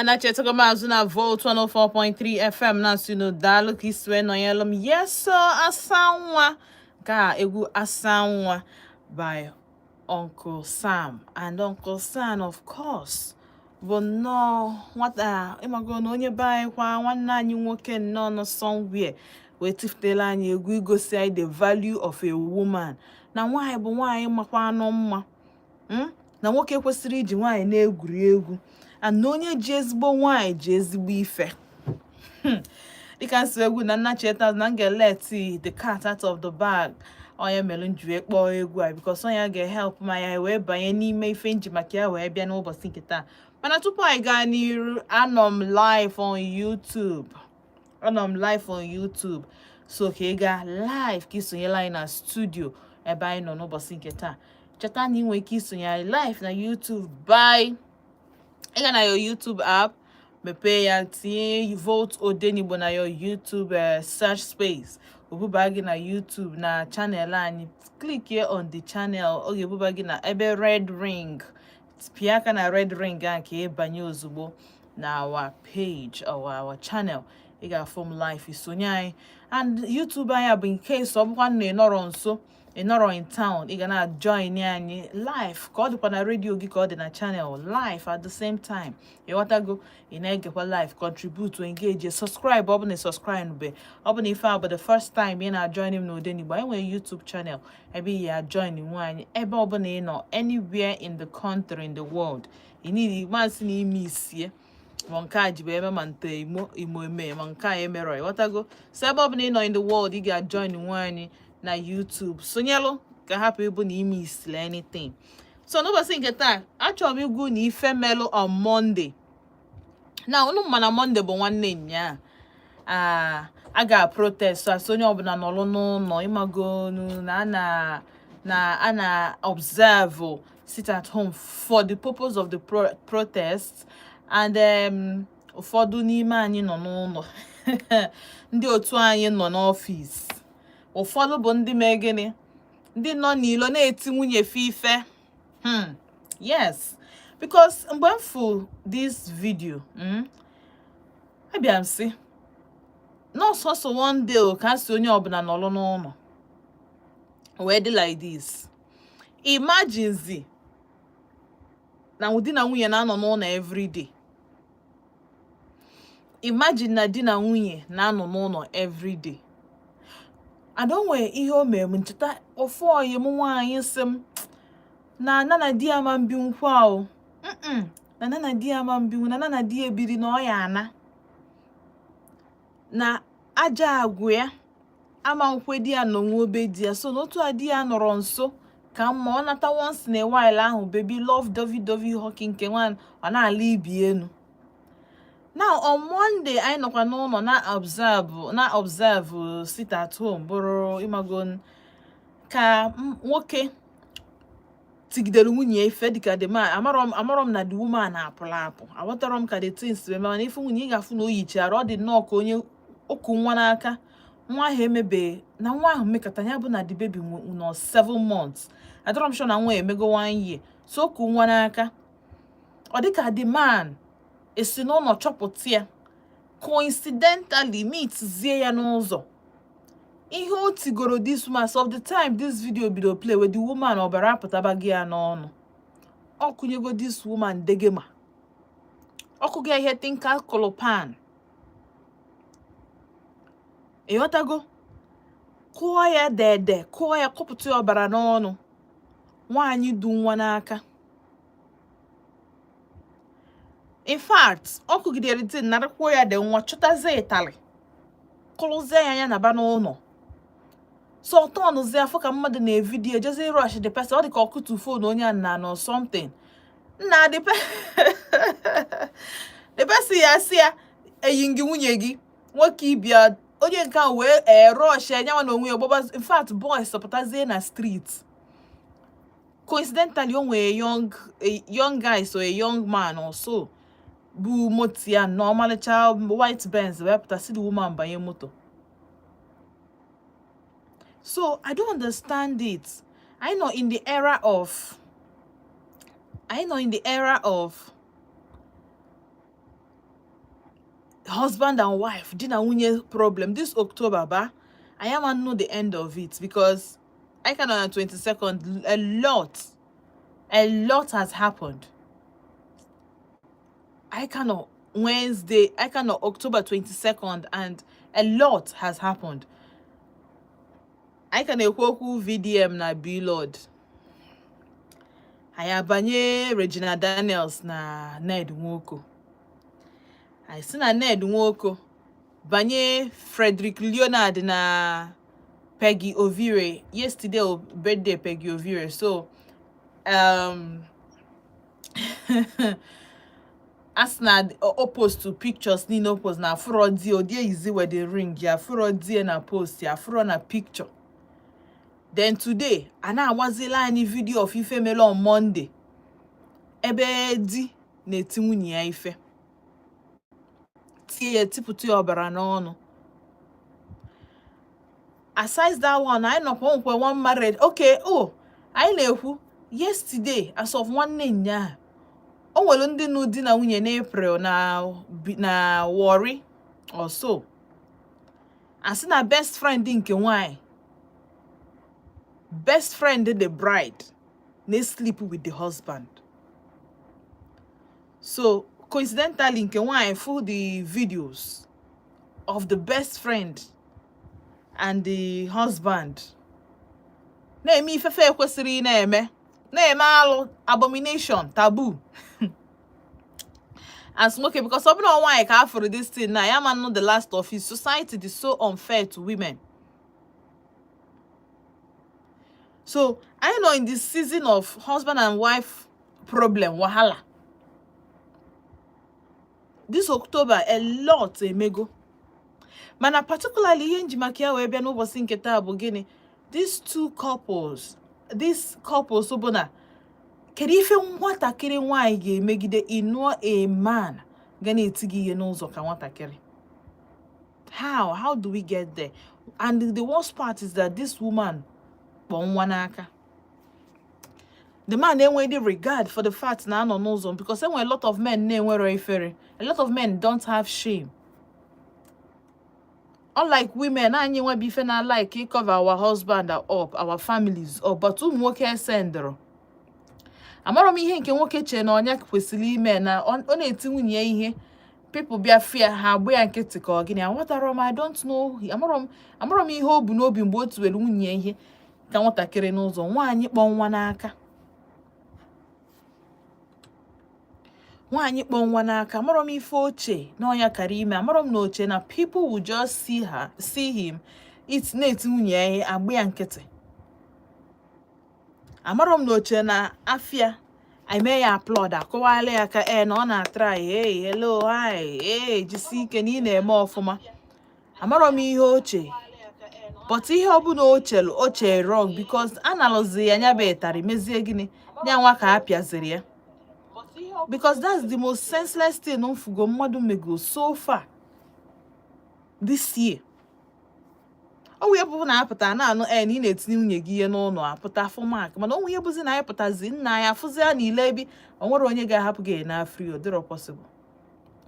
Anachetago m azụ na Volt 104.3 FM na-asị unu daalụ ka isi wee nọnyelụ m. Yes, so Asa Nwa, nke a egwu Asa Nwa by Uncle Sam. And Uncle Sam, of course, bụ nnọọ nwata ịmago na onye be anyị kwa, nwanne anyị nwoke nnọọ nọ somewhere wee tifutela anyị egwu igosi anyị the value of a woman, na nwaanyị bụ nwaanyị makwa anụ mma, Na nwoke kwesịrị iji nwaanyị na-egwuri egwu, and na onye ji ezigbo nwaanyị ji ezigbo ife. Dịka nsi egwu na nna cheta na m ga-let the cat out of the bag, onye mere m ji wee kpọọ egwu a, because onye ga-help ma ya wee banye n'ime ife nji maka ya wee bịa n'ụbọchị nke taa. Mana tupu anyị gaa n'iru, anọ m live on YouTube, anọ m live on YouTube, so ka ị gaa live ka isonyela anyị na studio ebe anyị nọ n'ụbọchị nke taa. Cheta na ị nwere ike isonye anyị live na YouTube by ịga na your YouTube app, mepee ya, tinye Volt Odenigbo na your YouTube search space, obuba gị na YouTube na channel anyị. Click here on the channel, ọ ga-ebuba gị na ebe red ring. Pịa aka na red ring a ka ị banye ozugbo na our page or our channel. Ị ga-afụ m live, isonye anyị. And YouTube anyị bụ in case ọ bụkwa na ị nọrọ nso, ị nọrọ in town, ị ga na join anyị live, ka ọ dịkwa na redio gị, ka ọ dị na channel live at the same time. Ịghọtago? Ị na-egekwa live, contribute, engage, subscribe. Ọ bụ na subscribe be, ọ bụ na ife a bụ the first time ị na-join m n'Odenigbo, anyị nwere YouTube channel ebe ị ya join nwe anyị ebe ọbụla ị nọ, anywhere in the country, in the world. Ị niile masị na ime isie ma nke a ji bụ eme ma nte imo imo eme ma nke a emerọ. Ịghọtago? So ebe ọbụla ị nọ in the world, ị ga-join nwe anyị na YouTube. Sonyelụ ka hapụ ịbụ na ime isile anything. So n'ụbọchị nke taa, achọrọ m igwu na ife melụ on Monday. Na unu ma na Monday bụ nwanne nnyaa a ga-protest, asị onye ọbụla nọrọ n'ụlọ, ịmagonu na a na observe sit at home for the purpose of the protest. And ụfọdụ n'ime anyị nọ n'ụlọ, ndị otu anyị nọ n'ọfịs, ụfọdụ bụ ndị mee gịnị, ndị nọ n'ilo na-eti nwunye fe ife. Yes, because mgbe m fụ this video, abịa m sị nọọsọsọ one day o ka si onye ọbụla nọrọ n'ụlọ wee dị like this. Imagine zi na di na nwunye na-anọ n'ụlọ everyday. Imagine na di na nwunye na-anọ n'ụlọ everyday. And o nwee ihe o mere m ncheta, ofu oyi m nwaanyị sị m na na na di ya ma mbi nkwa o, na na na di ya ma mbinwu, na na na di ya ebiri na ọ ya ana na aja agwụ ya ama nkwe di ya nọ nwa obe di ya. So n'otu a di ya nọrọ nso ka mma, ọ nata once in a while ahụ, baby love, lovey dovey hockey nke nwaanyị ọ na-ala ibi enu. Now on Monday, anyị nọkwa n'ụlọ na observe sit at home, bụrụ ịmago ka nwoke tigidere nwunye ya ife dịka the man. Amarọ m na the woman apụrụ apụ, aghọtarọ m ka the things wee, mana ife nwunye ị ga-afụ na o yichara, ọ dị nnọọ ka onye oku nwa n'aka nwa ahụ emebe na nwa ahụ mekọta ya bụ na the baby nọ 7 months. Adọrọ m sure na nwa emego one year, so oku nwa n'aka, ọ dịka the man esi n'ụlọ chọpụta ya, coincidentally meet zie ya n'ụzọ. Ihe o tigoro this woman, so of the time this video bido play with the woman, ọbara apụtabaghị ya n'ọnụ, ọ kụnyego this woman degema, ọkụgo ya ihe tinka kụlụ pan. Ịghọtago? Kụọ ya dede, kụọ ya, kụpụta ya ọbara n'ọnụ, nwaanyị du nwa n'aka. In fact, ọ kụgidere tin narakwuo ya dị nwa, chọtazie ịtalị, kụrụzie ya anya na ba n'ụlọ. So ọtọnụzie afọ ka mmadụ na-evidio jezie rush the person, ọ dị ka ọkụtu phone onye a na or something. Nna, the person ya sị ya eyi gị nwunye gị nwoke ibia onye nke a wee ee rush ya nyanwa na onwe ya gbaba. In fact, boys pụtazie na street. Coincidentally, o nwere a young guy, so a young man also bụ moto ya na ọmalịcha white Benz wee pụta, si the woman banye moto. So I don't understand it. I know in the era of Husband and wife, di na nwunye problem this October ba, I am know the end of it because I can on the 22nd, a lot has happened. I cannot Wednesday, I cannot October 22nd, and a lot has happened. I can ekwu okwu VDM na Blord. Anyị abanye Regina Daniels na Ned Nwoko. Anyị si na Ned Nwoko banye Frederick Leonard na Peggy Ovire. Yesterday was birthday Peggy Ovire. So as na o post to pictures niile o post na afụrọ di o die yizi wedding ring ya, afụrọ die na post ya, afụrọ na picture. Then today a na-agbazila anyị video of ife mere on Monday, ebe di na-eti nwunye ya ife, tie ya, tipụta ya ọbara n'ọnụ. Aside that one, anyị nọkwa nkwe one marriage. Okay, oh, anyị na-ekwu yesterday, as of nwanne nyaa, o nwere ndị nụ di na nwunye n'April na Warri or so. Asị na best friend nke nwanyị, best friend the bride, na-sleep with the husband. So coincidentally, nke nwanyị full the videos of the best friend and the husband na-eme ifefe ekwesịrị ị na-eme, na-eme alụ, abomination, taboo as nwoke, because ọ bụrụ na nwaanyị ka afụrụ this thing na ya ma know the last of it. Society is so unfair to women. So I know in this season of husband and wife problem, wahala, this October a lot emego. Mana particularly ihe nji maka ya wee bịa n'ụbọchị nke taa bụ gịnị? These two couples, these couples bụ na kedu ife nwatakịrị nwaanyị ga-emegide ịnụọ a man ga na-eti gị ihe n'ụzọ ka nwatakịrị? How do we get there? And the worst part is that this woman kpọ nwa n'aka. The man enweghị regard for the fact na anọ n'ụzọ, because enwere a lot of men na-enwero ifere. A lot of men don't have shame, unlike women. Anyị nwebe ife na like cover our husband up, our families up, but ụmụ nwoke esendụrụ. Amarọ m ihe nke nwoke chee na ọnya kwesịrị ime na ọ na-eti nwunye ya ihe, people bịa fia ha agba ya nkịtị ka ọ gịnị. Aghọtara m, I don't know. Amarọ m ihe o bu n'obi mgbe o tiwere nwunye ya ihe ka nwatakịrị n'ụzọ. Nwaanyị kpọ nwa n'aka, nwaanyị kpọ nwa n'aka, amarọ m ife oche na ọnya kara ime. Amarọ m na oche na people will just see her, see him it na-eti nwunye ya ihe, agba ya nkịtị. Amarọ m na oche na afịa eme ya applaud, akụwala ya ka ee na ọ na-atry. Hey, hello, hi, hey, jisi ike na ị na-eme ọfụma. Amarọ m ihe oche, but ihe ọbụla o chelu, o chere wrong, because analụzi ya nya bụ ịtarị mezie gịnị ya nwa ka a pịaziri ya, because that's the most senseless thing mfugo mmadụ mego so far this year. Ọ wụ bụ na apụta na-anụ e na ị na-etinye nwunye gị ihe n'ụlọ, apụta afụ mark. Mana onwe ihe bụzi na anyị pụtazi nna anyị afụzi ya na ile ebi o nwere onye ga-ahapụ gị na free. Ọ dịrọ possible.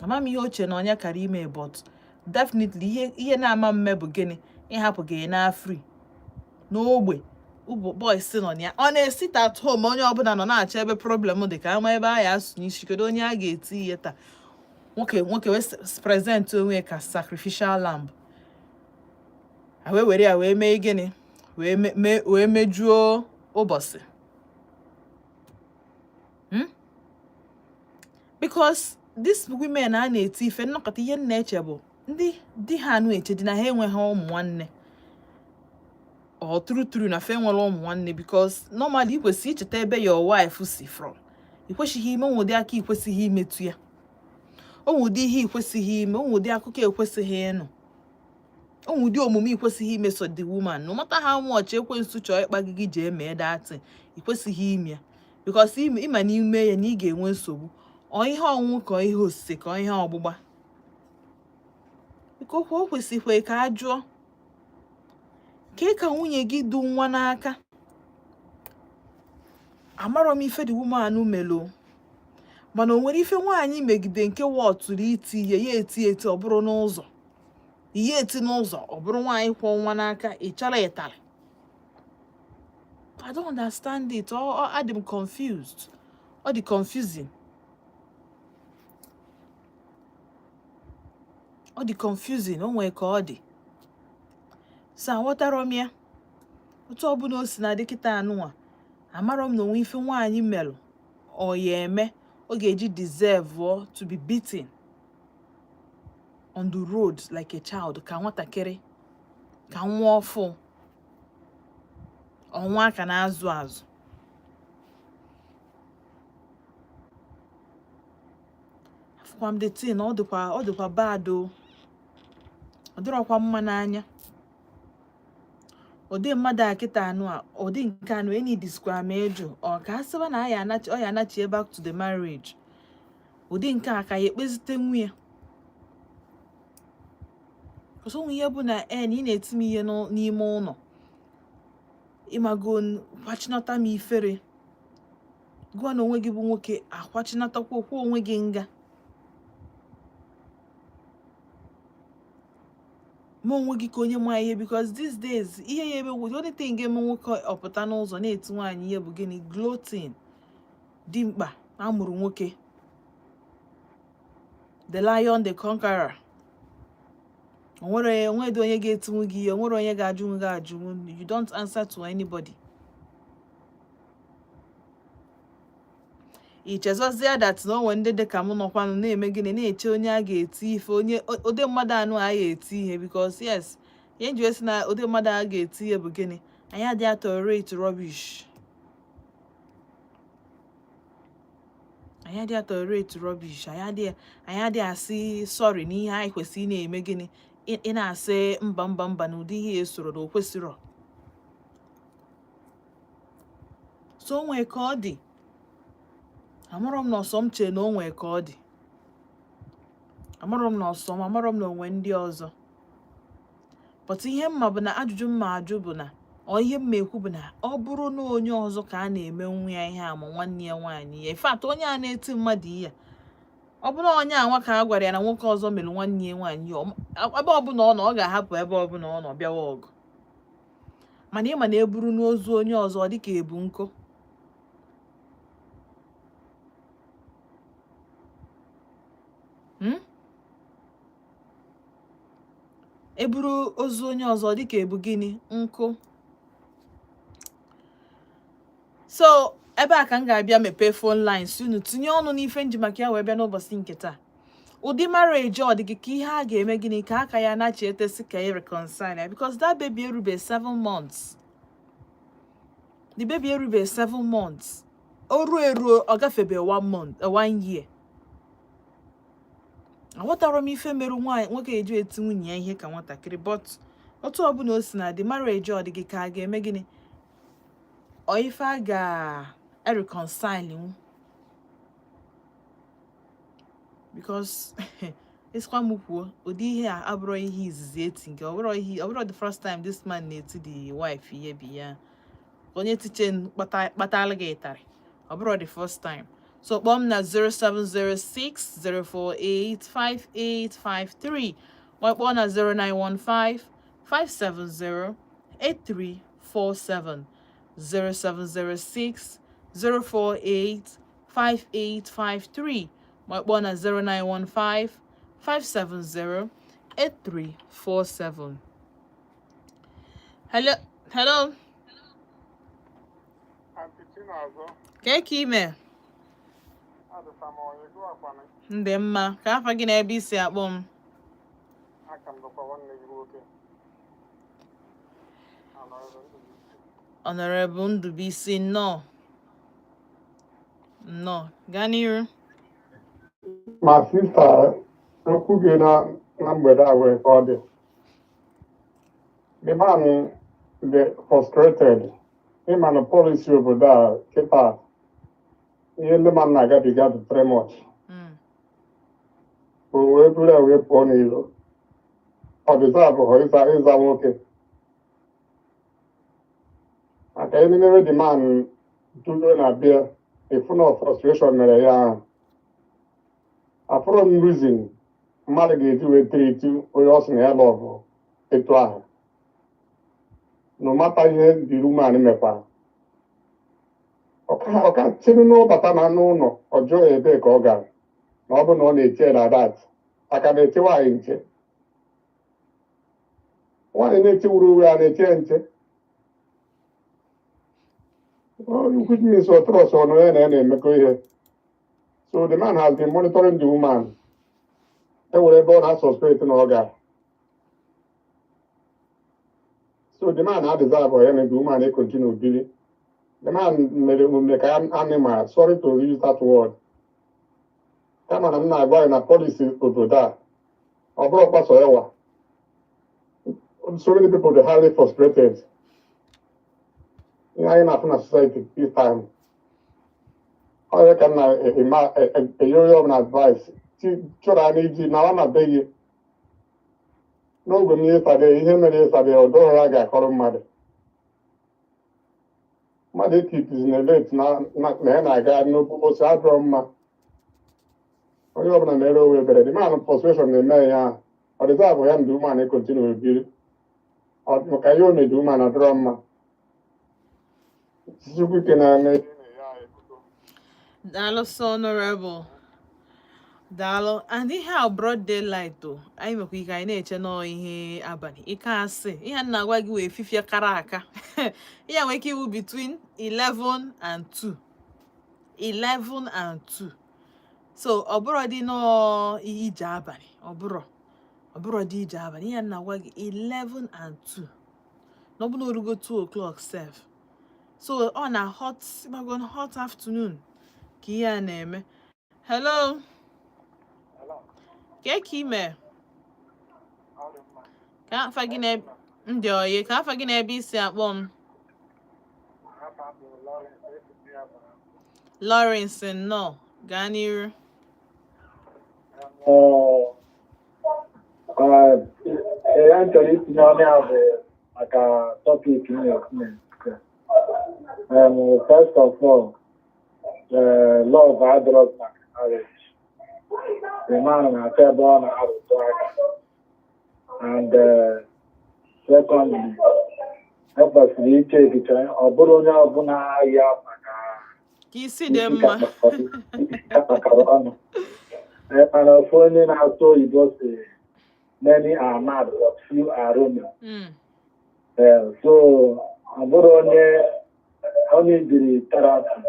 Ama m ihe oche na onye kara ime, but definitely ihe na-ama mme bụ gịnị? Ịhapụ gị na free n'ogbe ụbụ boys nọ na ya. Ọ na-esit at home, onye ọbụla nọ na-achọ ebe problem dị ka ama ebe a ya asụ n'isi. Kedu onye a ga-eti ihe taa? Nwoke wee present onwe ya ka sacrificial lamb, a wee were ya wee mee gịnị? Wee wee mejuo ụbọchị. Because these women a na-eti ife nnọkọta, ihe m na-eche bụ ndị di ha anụ eche dị na ha enweghị ụmụ nwanne or true true na fe nwere ụmụ nwanne, because normally ị kwesịrị icheta ebe your wife si from. Ị kwesịghị ime onwe ụdị aka, ị kwesịghị imetụ ya onwe ụdị ihe, ị kwesịghị ime onwe ụdị akụkọ, ekwesịghị ịnụ onwe ụdị omume, ị kwesịghị imeso the woman. No matter how much ekwensu chọọ ịkpa gị, gị jee mee that thing, ị kwesịghị ime ya, because ịma n'ime ya na ị ga-enwe nsogbu. Ọ ihe ọnwụ ka ọ ihe osise ka ọ ihe ọgbụgba. Biko, o kwesịkwa ka a jụọ ka nwunye gị du nwa n'aka. Amarọ m ife the woman melo. Mana o nwere ife nwaanyị megide nke wọtụrụ iti ihe ya eti eti, ọ bụrụ n'ụzọ ihe eti n'ụzọ, ọ bụrụ nwaanyị kwọ nwa n'aka, ị chọrọ ịtarị. I don't understand it. Ọ adị m confused, ọ dị confusing, ọ dị confusing. O nwee ka ọ dị so aghọtarọ m ya. Otu ọbụla o si na dị kịta anụnwa, amarọ m na onwe ife nwaanyị melụ ọ ya eme ọ ga-eji deserve to be beaten on the road like a child, ka nwatakịrị, ka nwa ọfụ ọnwa aka na-azụ azụ. Afụkwa m the thing, ọ dịkwa bad o, ọ dịrọkwa mma n'anya. Ụdị mmadụ a kịta anụ a, ụdị nke anụ enyi disikwa m ịjụ, ọ ka a sịba na a ya anachi, ọ ya anachie back to the marriage. Ụdị nke a ka ya ekpezite nwunye ọsọ nwe ihe bụ na e na ị na-eti m ihe n'ime ụlọ, ịmago kwachinata m ifere gụọ na onwe gị bụ nwoke, akwachinatakwa okwu onwe gị nga ma onwe gị ka onye ma ihe. Because these days, ihe ya ebe the only thing ga-eme nwoke ọpụta n'ụzọ na-eti nwaanyị ihe bụ gịnị? Gloating. Dimkpa amụrụ nwoke, the lion, the conqueror, onwere onwedị onye ga-etinwu gị ihe, onwere onye ga-ajụnwu gị ajụnwu. You don't answer to anybody. I chezọzie that na onwe ndị dị ka m nọkwanụ na-eme gịnị, na-eche onye a ga-eti ife, onye ụdị mmadụ anụ a ga-eti ihe. Because yes, ihe nji wee sị na ụdị mmadụ a ga-eti ihe bụ gịnị? Anyị adịghị tolerate rubbish, anyị adịghị tolerate rubbish. Anyị adịghị asị sorry n'ihe anyị kwesịrị ị na-eme gịnị, ị na-asị mba mba mba na ụdị ihe esoro na o kwesịrọ. So o nwee ka ọ dị, amarọ m na ọsọ m chee na o nwee ka ọ dị, amarọ m na ọsọ m, amarọ m na onwe ndị ọzọ. But ihe mma bụ na ajụjụ mma ajụ bụ na ọ ihe mma ekwu bụ na ọ bụrụ na onye ọzọ ka a na-eme nwa ya ihe a, ma nwanne ya nwaanyị ya, in fact onye a na-eti mmadụ ihe a, ọ bụrụ onye anwa ka a gwara ya na nwoke ọzọ mere nwanne ya nwaanyị ya, ebe ọbụla ọ nọ, ọ ga-ahapụ ebe ọbụla ọ nọ bịawa ọgụ. Mana ịma na eburu n'ozu onye ọzọ, ọ dịka ebu nkụ. Eburu ozu onye ọzọ dịka ebu gịnị? Nkụ. So ebe a ka m ga-abịa mepee phone lines unu tinye ọnụ n'ife nji maka ya wee bịa n'ụbọchị nke taa. Ụdị marriage ọ dị gị ka ihe a ga-eme gịnị ka aka ya na-achetesi ka e reconcile ya? Because that baby erube 7 months, the baby erube 7 months, o ruo eruo ọ gafebe 1 month, 1 year. Aghọtara m ife mere nwaanyị nwoke eji eti nwunye ya ihe ka nwatakịrị. But otu ọbụla o si na dị, marriage ọ dị gị ka a ga-eme gịnị, ọ ife a ga-reconcile nwu? Because ịsịkwa m kwuo, ụdị ihe a abụrụ ihe izizi eti nke ọ bụrụ ihe, ọ bụrụ the first time this man na-eti the wife ihe bi ya onye tiche kpatala gị ịtarị, ọ bụrụ the first time. So kpọọ m na 0706 048 5853, ma kpọọ na 0915 570 8347, 0706 048 5853, ma kpọọ na 0915 570 8347. Hello, hello. Aunty Chinazọ. Ka ka ime? Adịkwa m onye gị akwanụ. Ndị mma. Ka afa gị na ebe isi akpọ m? Aka m dọkwa nwanne gị nwoke. Anọ ebe Ndubuisi. Honorable Ndubuisi, nnọọ nnọọ, gaa n'iru. Ma sister, okwu gị na mgbede a wee ka ọ dị. The man dị frustrated. Ịma na policy obodo a kịta, ihe ndị mmadụ na-agabiga dị very much. O wee buru ya wee pụọ n'ilo. Ọ dịza abụghọ ịza nwoke. Maka enemere the man duro na bịa, ịfụ na frustration mere ya ahụ. Afụrọ m reason mmadụ ga-eji wee treat onye ọ sị na ya love etu ahụ, no matter ihe the woman mekwara. Ọka chere n'ụbata na n'ụlọ ọjọọ ebee ka ọ gara, na ọ bụ na ọ na-eche na that aka na-eche nwaanyị nche. Nwaanyị na-echewuru onwe ya na-eche ya nche. Which means ọ trust ọ na ya na ya na-emekọ ihe. So the man has been monitoring the woman. E nwere ebe ọ na-suspect na ọ gara. So the man ha deserve ya na the woman continue biri. The man mere omume ka animal, sorry to use that word. Kama na m na-agwa ya na policy obodo a, ọ bụrụ kpaso ya wa. So many people dey highly frustrated. Ihe anyị na-afụ na society this time. Ọ ya ka m na-enye onye ọbụla advice. Chọrọ anyị iji nawa na be gị. N'ogbe m yesterday, ihe mere yesterday, ọ dọghị ya ga-akọrọ mmadụ. Mmadụ ekeepizi na late na ya na-aga n'okpokposi adịrọ mma. Onye ọbụla na-ere onwe ebere. The man frustration na-eme ya. Ọ deserve ya na the woman continue biri. Maka ihe o mere the woman adịrọ mma. Chukwu ike na na Daalụ so, Honorable. Daalụ. And ihe a broad daylight o. Anyị nwekwa ike anyị na-eche nọọ ihe abalị. Ike asị. Ihe a na-agwa gị wee fifie kara aka. Ihe a nwere ike iwu between 11 and 2. 11 and 2. So ọ bụrụ dị nọọ ije abalị. Ọ bụrụ. Ọ bụrụ dị ije abalị. Ihe a na-agwa gị 11 and 2. Na ọ bụ na orugo 2 o'clock sef. So ọ na hot, gbago hot afternoon ka ihe a na-eme. Hello. Kee ka ime? Ka afa gị na ndị oyi, ka afa gị na ebe isi akpọ m? Lawrence, nnọọ, gaa n'iru. Ee, m chọrọ itinye ọnụ ya bụ maka topic m na-ekwu. First of all, love adịrọ maka marriage. The man na-achọ ebe ọ na-arụtụ aka. And secondly, e kwesịrị iche echiche, ọ bụrụ onye ọbụla ya maka ka isi dị isi mma. Ka kpakọrọ ọnụ. Ee, mana ofu onye na-asụ oyibo si, "Many are mad, but few are Romeo." Ee, so ọ bụrụ onye onye jiri therapy,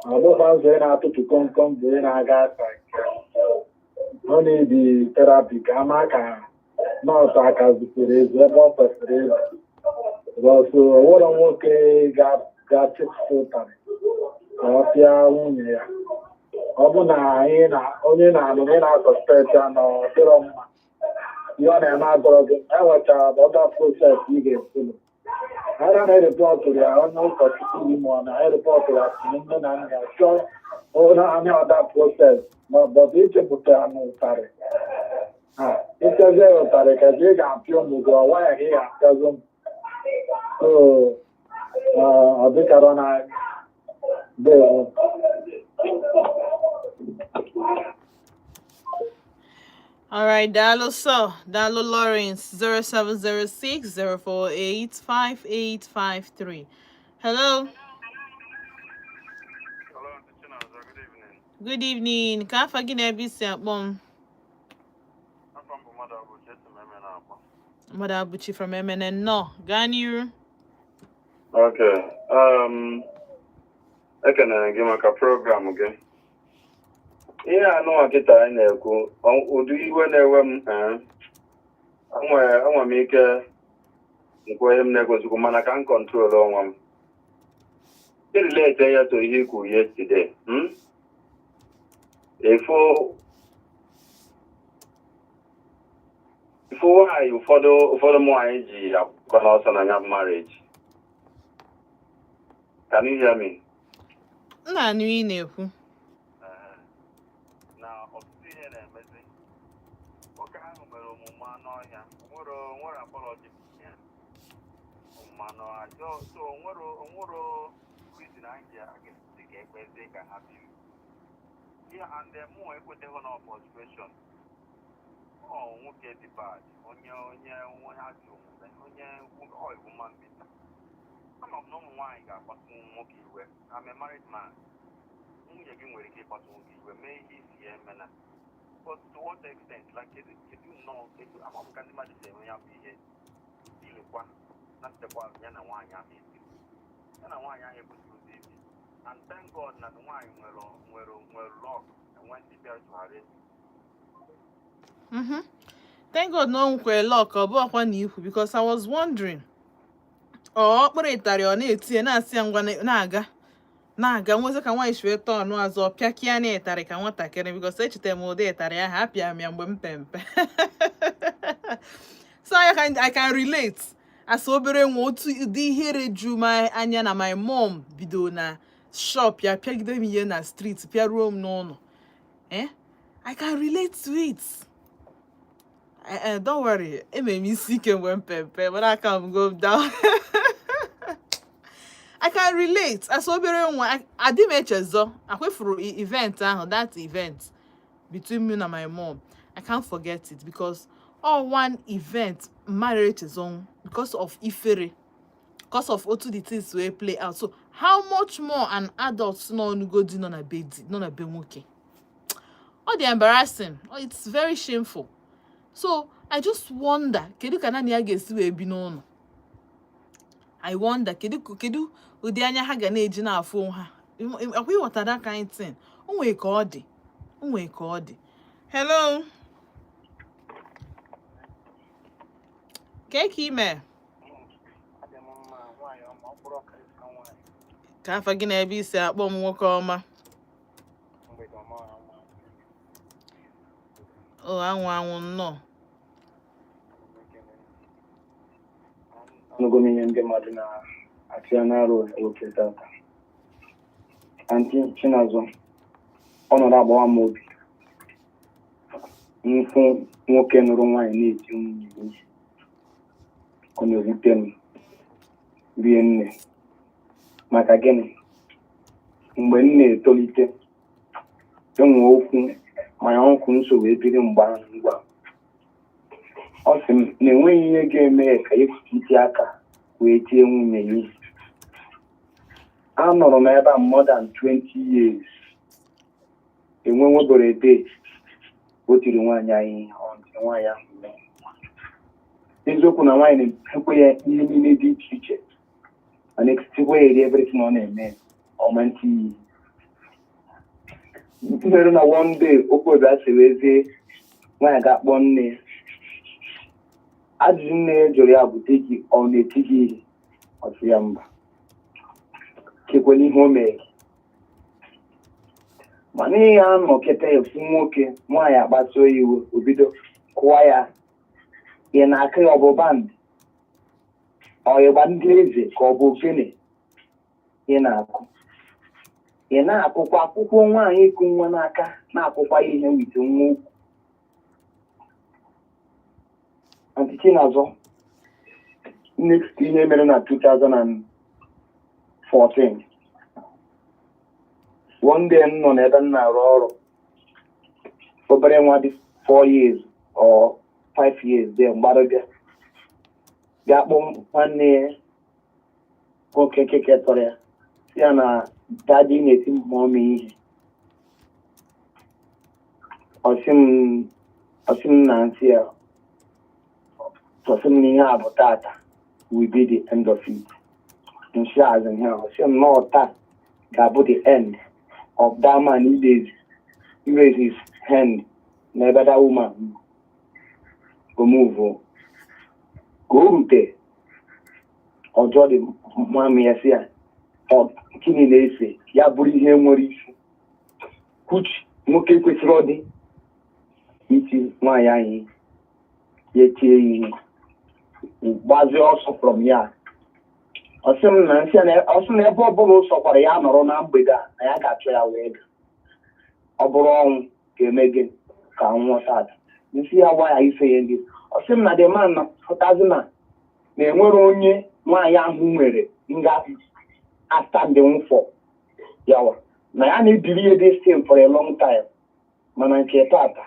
ọ bụkwa nzọ onye na-atụtụ komkom bụ onye na-aga aka nke ọ na-ebi therapy ka ama ka nọọsụ aka zutere ezu ebe ọ kwesịrị ịzụ. Because o nwere nwoke ga-achịpụta ụtarị ka ọ pịa nwunye ya. Ọ bụ na anyị na onye na-alụ na ị na-asuspect ya na ọ dịrọ mma, ihe ọ na-eme agọrọ gị, enwechara other process ị ga-efollow. Ara na ereportụrụ ya onye ụkọchukwu gị, ma ọ na ereportụrụ ya tinye nne na nna ya, chọọ onye any other process, ma ọ bụ ichepụta ya n'ụtarị. Ha ịpịazie ya ụtarị ka ị ga-apịa ụmụ gị, ọwa ya ka ị ga-apịazi ụmụ. So ọ dịkarọ na ndewo. All right, daalụ so, daalụ Lawrence. 0706 048 5853. Hello. Hello, Auntie Chinaza. Good evening. Good evening. Ka afa gị na ebe isi akpọ m? Afọ m bụ mmadụ abụ Chetu Meme na-akpọ. Mmadụ Abụchi from MNN, nnọọ, gaa n'iru. Okay. Ekenere gị maka program gị. Ihe anụnwa kịta anyị na-ekwu, ụdị iwe na-ewe m, enwe m ike nkwu ihe m na-ekwesịkwu, mana ka m control onwe m. Irelate ya to ihe ikwu yesterday. Ifo nwaanyị ụfọdụ ụmụ nwaanyị ji akwụkwọ n'ọsọ na ya marriage. Can you hear me? M na-anụ ị na-ekwu. Na ọtụtụ ihe na-emezi, nwoke ahụ mere omume anụ ọhịa, nwere apology ya, omume anụ ọhịa. So onwere reason anyị ji aga ka ekpezie ka ha biri. Yeah, and mụ ekweteghị na frustration. Ọ nwoke dị bad, onye ajọ omume, onye ọ woman beater. Ama m na ụmụ nwaanyị ga-akpasu nwoke iwe. I'm a married man. Nwunye gị nwere ike ịkpasu nwoke iwe, mee ihe isi ya emena, but to what extent? Like, kedu nnọọ, kedu ama m ka ndị mmadụ si eme ya bụ ihe ilekwa na sitekwa ya na nwaanyị ahụ ebi, ya na nwaanyị ahụ ekwesịghị ụzọ ebi. And thank God na the nwaanyị nwere luck, enwe ndị bịara to her rescue. Thank God na o nwekwara luck, ọ bụghịkwa na ikwu, because I was wondering, ọ ọkpụrụ ịtarị, ọ na-etinye na-asị ya ngwa, na-aga na-aga, nwezi ka nwaanyị si wee tọọ ọnụ azụ, ọ pịakịa na ịtarị ka nwatakịrị, because echetara m ụdị ịtarị ahụ apịa m ya mgbe m pe mpe, so I can relate as obere nwa, otu ụdị ihere ju my anya na my mom bido na shop ya pịagide m ihe na street, pịaruo m n'ụlọ. Eh, I can relate to it. Don't worry, emere m isi ike mgbe m pe mpe, but I can go down. I can relate as obere nwa. Adị m echezọ akwefuru event ahụ, that event between me and my mom. I can't forget it because all one event mmadụ echezọ because of ifere, because of otu the things wey play out. So how much more an adult nọ n'ugodi, nọ na be di, nọ na be nwoke? Ọ dị embarrassing. Oh, it's very shameful. So I just wonder, kedu ka naanị ya ga-esi wee bi n'ụlọ? I wonder, kedu ụdị anya ha ga na-eji na-afụ onwe ha? Akwa ịghọta that kind thing? O nwee ka ọ dị, o nwee ka ọ dị. Hello, kee ka ime? Adị m mma, nwaanyị ọma, ọ bụrụ ọkarịsịa nwaanyị. Ka afa gị na ebe isi akpọ m, nwoke ọma? Mgbede ọma ọma. O anwụ anwụ, nnọọ. Anụgo m ihe ndị mmadụ na-atụ ya n'arụ oke tata. Aunty Chinazọ, ọ nọrọ agbawa m obi. Mfụ nwoke nụrụ nwaanyị na-eti nwunye ya ihe, ọ na-ewute m rie nne. Maka gịnị? Mgbe m na-etolite, enwe okwu my uncle nso wee biri mgbe ahụ ngwa. Ọ sị m na enweghị ihe ga-eme ya ka iti aka wee tie nwunye ya ihe. Anọrọ m ebe a more than 20 years. Enwe nwebere day o tiri nwaanyị anyị ihe, ọ ntị nwaanyị ahụ mee. Eziokwu na nwaanyị na-ekwe ya ihe niile dị iche iche, mana etikwa ya eri everything ọ na-eme ọma ntị iyi. Mere na one day okwu obi asị wee zie nwaanyị ga-akpọ nne ya. Ajụjụ nne ya jụrụ ya bụ, di gị ọ na-eti gị ihe? Ọ sị ya mba. Kekwela ihe o mere gị? Mana ihe anọ kịta efu nwoke nwaanyị akpasuo ya iwe, o bido kụwa ya, ị na-akụ ya, ọ bụ band, ọ ịgba ndị eze ka ọ bụ ogene ị na-akụ, ị na-akụkwa akwụkwọ nwaanyị ịkụ nwa n'aka, na-akụkwa ihe wite nwa ukwu. Aunty Chinazọ, next ihe mere na 2014, one day m nọ n'ebe m na-arụ ọrụ, obere nwa dị 4 years or 5 years dị mgbarụ bịa bịa kpọọ nwanne ya nwoke keke tọrọ ya, sị ya na daddy na-eti mommy ihe. Ọ sị m na nsị ya, ọ sị m na ihe a bụ tata will be the end of it. Nsị azụ ihe a, ọ sị m na ọ taa ga-abụ the end of that man he raise his hand n'ebe that woman go move ka o rute ọjọọ dị mami ya, sị ya ọ gịnị na-ese ya bụrụ ihe nwere isi, which nwoke kwesịrị ọ dị iti nwaanyị anyị ya tie ihe, gbazie ọsọ from ya. Ọ sị m na nsị ya na ọ sị na ebe ọbụla ọ sọkwara ya nọrọ na mgbede a, na ya ga-achọ ya wee gaa, ọ bụrụ ọnwụ ga-eme gị ka nwụọ tata. Nsị ya gwa ya ife ya ndị, ọ sị m na the man na pụtazi na enwere onye nwaanyị ahụ nwere nga a stand for yawa. Na ya na-ebiri ihe this thing for a long time, mana nke tata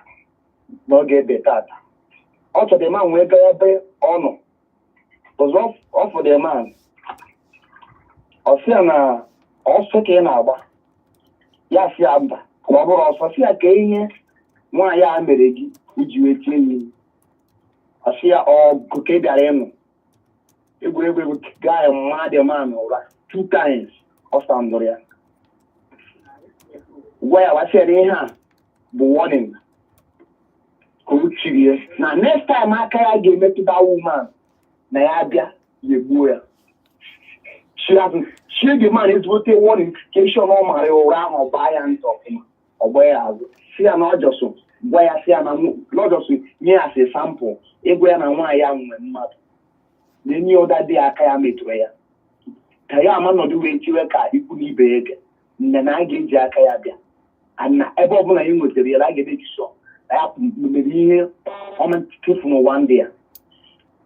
n'oge ebe tata ọ chọrọ the man wee gaa ebe ọ nọ. Ọzọ ọ fụ the man, ọ sị ya na ọsọ ka ị na-agba. Ya sị ya mba, na ọ bụrụ ọsọ. Sị ya ka ihe nwaanyị a mere gị iji wee tie ya ihe. Ọ sị ya ọgụ ka ị bịara ịnụ egwuregwu egwu gaa mma. The man ụra two times, ọ sandụrụ ya, gwa ya wasịara ihe a bụ warning ka o chiri ya na next time aka ya ga-emetụ that woman, na ya bịa ya egbuo ya. Chie the man ezigbote warning ka eshọ na ọ mara ya ụra ahụ, ọ baa ya ntị ọfụma, ọ gbaa ya azụ. Si ya na ọ just gwa ya, si ya na ọ just nye ya si sample ịgwa ya na nwaanyị ya nwe mmadụ na enyi ụda dị aka ya metụrụ ya, ka ya ama nọdụ wee chiwe ka ikwu na ibe ya ege nne na a ga-eji aka ya bịa and na ebe ọbụla ya nwetara ya na a ga-emeji sọ na ya mere ihe ọma chefu n'ụwa ndị ya.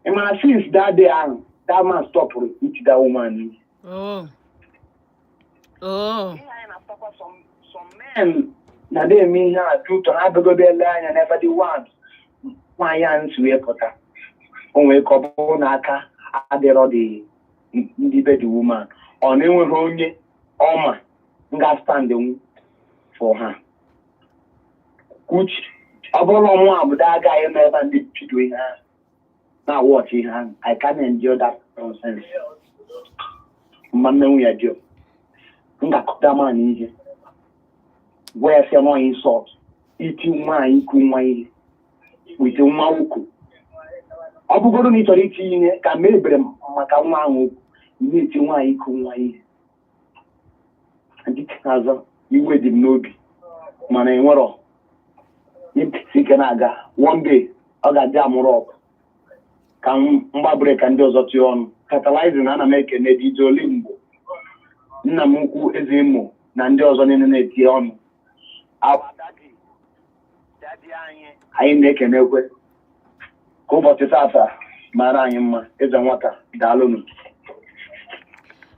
Ị mara, since that day ahụ, that man stopụrụ iti that woman ihe. Oh. Ihe anyị na-afụtakwa, some men na na-eme ihe a dị ụtọ ha bịagodo ele anya n'ebe dị one nwaanyị a nsi wee pụta. O nwere ka ọ bụrụ na aka adịrọ dị ndị be the woman, ọ na-enweghị onye ọma nga stand nwu for ha. Uche ọ bụrụ na ọmụ abụda agaghị nọ ebe a ndị bido ihe ahụ na watch ihe ahụ, I can't endure that nonsense. Mma nne nwunye dị m ga-akụta man ihe, gwa ya sị nọ insult iti nwaanyị ikwu nwa ihe wite nwa ukwu. Ọ bụgoro na ị chọrọ iti ihe ka mee ebere maka nwa ahụ okwu, ị na-eti nwaanyị iku nwa ihe ndị azọ. Iwe dị m n'obi, mana enwerọ isi ike na-aga. One day ọ ga-adị amụrụ ọgụ ka m mgbabere ka ndị ọzọ tụọ ọnụ catalyzing. Ana m ekene DJ Olimbo, nna m ukwu, eze Imo, na ndị ọzọ niile na-etinye ọnụ. Our daddy, daddy anyị, anyị na-ekenekwe ka ụbọchị tata mara anyị mma. Eze nwata, daalụnụ.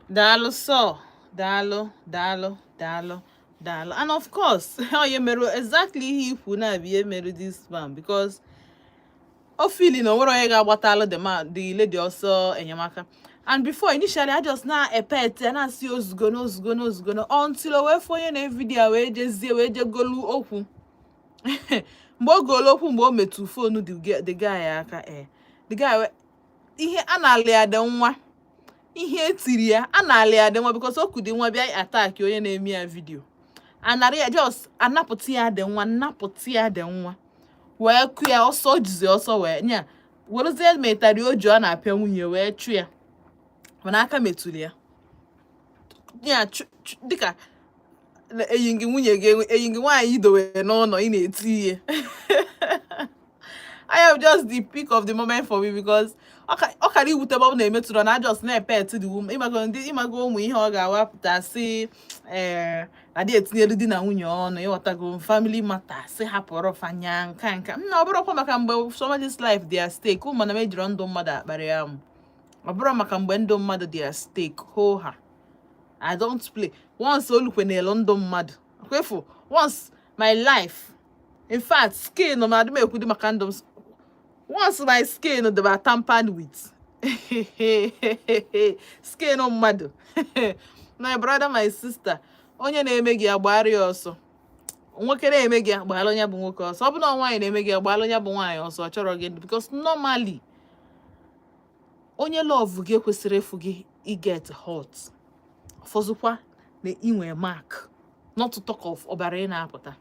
Daalụ sọ, daalụ, daalụ, daalụ, daalụ. And of course, onye mere exactly ihe ikwu na-abụ ihe mere this man, because o feel na onwere onye ga-agbatalụ the man, the lady ọsọ enyemaka. And before, initially, I just na epet ya na-asị ozugbo na ozugbo na ozugbo na until o wee fụ onye na-evideo wee jezie wee jegolu okwu. Mgbe o golu okwu, mgbe o metụ phone the guy aka, the guy ihe a na-alị ya dị nwa ihe etiri ya a na-alị ya dị nwa, because o kudi nwa bịa attack onye na-eme ya video, anara ya, just anapụta ya dị nwa, nnapụta ya dị nwa, wee kụ ya ọsọ jizi ọsọ wee nya werezie metari o ji ọ na-apịa nwunye wee chụ ya, mana aka metụrụ ya ya dịka eyi gị nwunye gị, eyi gị nwaanyị idowere n'ụlọ ị na-eti ihe. I am just the peak of the moment for me, because ọ kara iwute ebe ọ na-emetụrụ na just na-epet the woman. Ịmago ndị ịmago ụmụ ihe ọ ga-awapụta sị ee na dị etinyelu di na nwunye ọnụ, ịghọtago, family matter, sị hapụrụ fanya nka nka m na ọ bụrụkwa maka mgbe somebody's life dị at stake. Ụmụ na m ejiro ndụ mmadụ akparị amụ. Ọ bụrụ maka mgbe ndụ mmadụ dị at stake, hoo ha, I don't play. Once olukwenelu ndụ mmadụ kwefu, once my life, in fact skin m, adị m ekwudi maka ndụ m. Once my skin dịba tampered with, skin mmadụ, my brother, my sister, onye na-eme gị agbara ya ọsọ. Nwoke na-eme gị, agbara onye bụ nwoke ọsọ. Ọ bụ na nwaanyị na-eme gị, agbara onye bụ nwaanyị ọsọ. Ọ chọrọ gị, because normally onye love gị ekwesịrị ịfụ gị iget hot, ọfọzụkwa na inwe mark, not to talk of ọbara ị na-apụta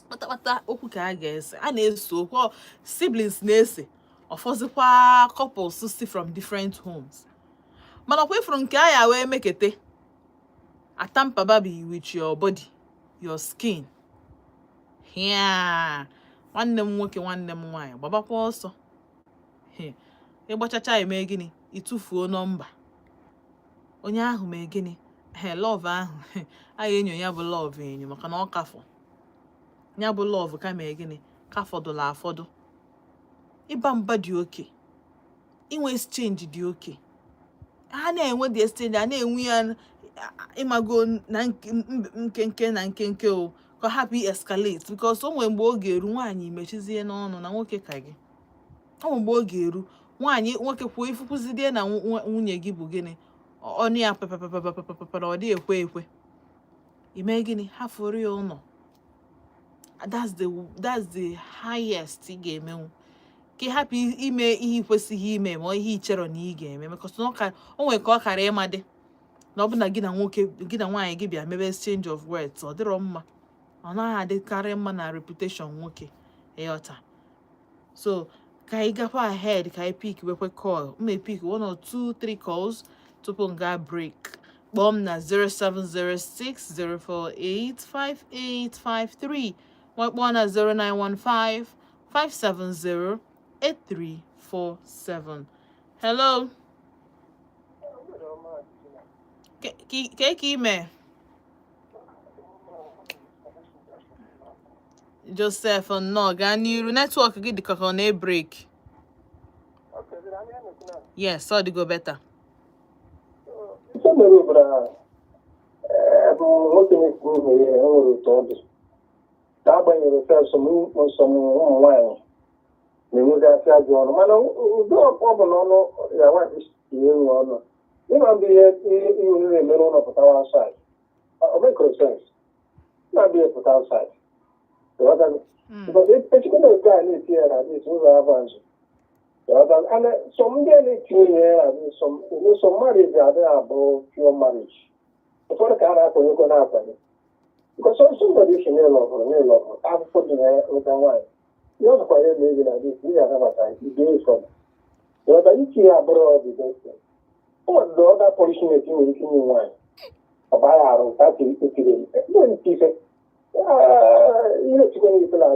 kpatakpata. Okwu ka a ga-ese, a na-ese okwu siblings na-ese, ọfọzụkwa couples si from different homes. Mana ọkwa ifuru nke a ya wee mekete atampaba bi with your body, your skin hịa. Nwanne m nwoke, nwanne m nwaanyị, gbabakwa ọsọ. Ịgbachacha, eme gịnị? Ịtụfuo nọmba onye ahụ. Mee gịnị? He love ahụ a ga-enyo ya bụ love enyo, maka na ọ kafọ ya bụ love ka mee gịnị ka fọdụrụ afọdụ. Ịba mba dị oke, inwe exchange dị oke, ha na-enwe the exchange, a na-enwe ya. Ịmago na nkenke na nkenke o, ka ọ hapụ escalate, because o nwere mgbe ọ ga-eru, nwaanyị mechizie n'ọnụ na nwoke ka gị. O nwere mgbe ọ ga-eru, nwaanyị, nwoke kwuo ifukwuzidie na nwunye gị bụ gịnị, ọnụ ya papapapapapapa na ọ dị ekwe ekwe. Ime gịnị? Hafụrụ ya ụlọ. That's the highest ị ga-emenwu, ka ị hapụ ime ihe ị kwesịghị ime, ma ihe ị chere na ị ga-eme, because na o nwere ka ọ kara ịma dị na ọ bụ na gị na nwoke gị na nwaanyị gị bịa mebe exchange of words. Ọ dịrọ mma, ọ naghị adịkarị mma na reputation nwoke, ịghọta? So ka anyị gakwa ahead, ka anyị pick wekwe call. M pick one or two three calls tupu m gaa break. Kpọọ m na 07060485853, ma kpọọ na 09155708347. Hello. Ke ka ime, Joseph? Nnọọ, gaa n'iru. Network gị dịka ka ọ na-ebreak. Yes, ọ dịgo better. Ife mere obodo a bụ nwoke na-ekwu ihe ya nwere otu ọ dị, n'agbanyeghị nsọ m, ụmụ nwaanyị na-enwegasị ajọ ọnụ, mana ụdị ọ bụ na ọnụ ya nwaanyị si enwe ọnụ ịma mbụ ihe ihe unu na-eme n'ụlọ pụtawa outside, o mekọrọ sense na abịa pụta outside. Ịghọtago? Because echikwa na otu a na-eti ya na dis ụzọ abụ azụ. Ịghọtago? And some ndị a na-etinye ya na dis some marriage adịghị abụ pure marriage. Ụfọdụ ka a na-akwanyekwa na-akwanye, because somebody si n'ịlọ ọhụrụ n'ịlọ ọhụrụ akwụkwọ dị na ụta nwaanyị, ihe ọ zụkwara ya eme na dis, ị ga-anabata ide ụfọdụ. Ịghọta? Iti ya abụrụ the best thing. O nwere other punishment ị nwere ike inye nwaanyị, ọ baa ya arụ ka etiri nwere ike ife ihe echikwa na ife na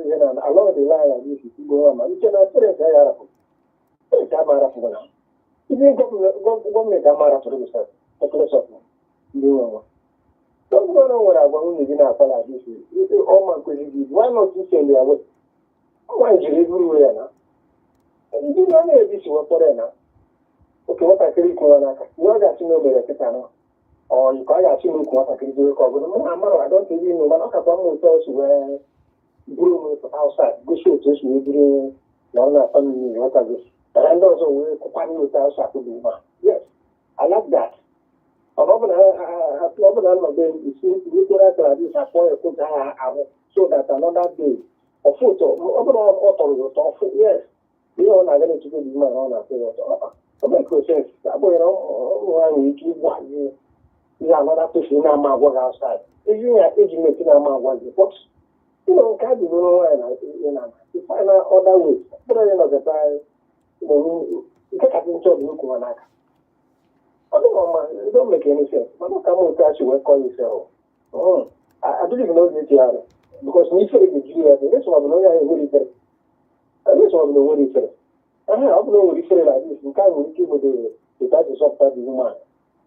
ihe na along the line like this igbo nwa, ma uche na parents ya arapụ, parents ama arapụ na ihe gọọmenti ama arapụrụ gị sef of ndị nwe nwa. Gọvanọ nwere agwa nwunye gị na-akpa na this ọma nkwezi gị, why not you send ya away? Nwaanyị jiri eburu ya na ndị na na-ebi si wekpọrọ ya na oke nwatakịrị ikwu nwa n'aka, ihe ọ ga-asị na o mere kịta na ọ ka ọ ga-asị na ukwu nwatakịrị jiri ka ọ bụrụ mụ na amara adọnta ebe inu, mana ọ kakwa mma otu o si wee buru onwe pụta outside, gosi otu o si wee buru na ọ na family, ghọtago, mana ndị ọzọ wee kụkwanye otu ahụ si akụbi nwa. Yes, I like that. Ọ bụ na ọ bụ na nnọdụ isi ikwere akara dis akpọ ya kụda ya ahụ, so that another day ọfụ ụtọ. Ọ bụrụ ọ tọrọ ya ụtọ ọfụ, yes, ihe ọ na-aga n'etiti dị mma na ọ na-atọ ya ụtọ. Ọ bụ sense abụghị na ụmụ nwaanyị nwere ike ịgwa gị ihe another person na-ama agwa gị outside, ezi ya eji meti na-ama agwa gị, but nke a dị n'ụlọ nwaanyị na ihe na you find other ways. Ọ bụrụ ya nọgata nke kasị nchọ dị ukwu ha n'aka, ọ dịghị ọma. It don't make any sense, mana ka m otu a si wee kọọ ya ise ahụ, I believe na oge eji because na ifere ga-ejiri ya bụ ọ bụ na onye ahụ enwere ifere, ọ bụ na o nwere ifere. Ehe, ọ bụ na o nwere ifere na this, nke a nwere ike igbodo the type of zọpụta the woman.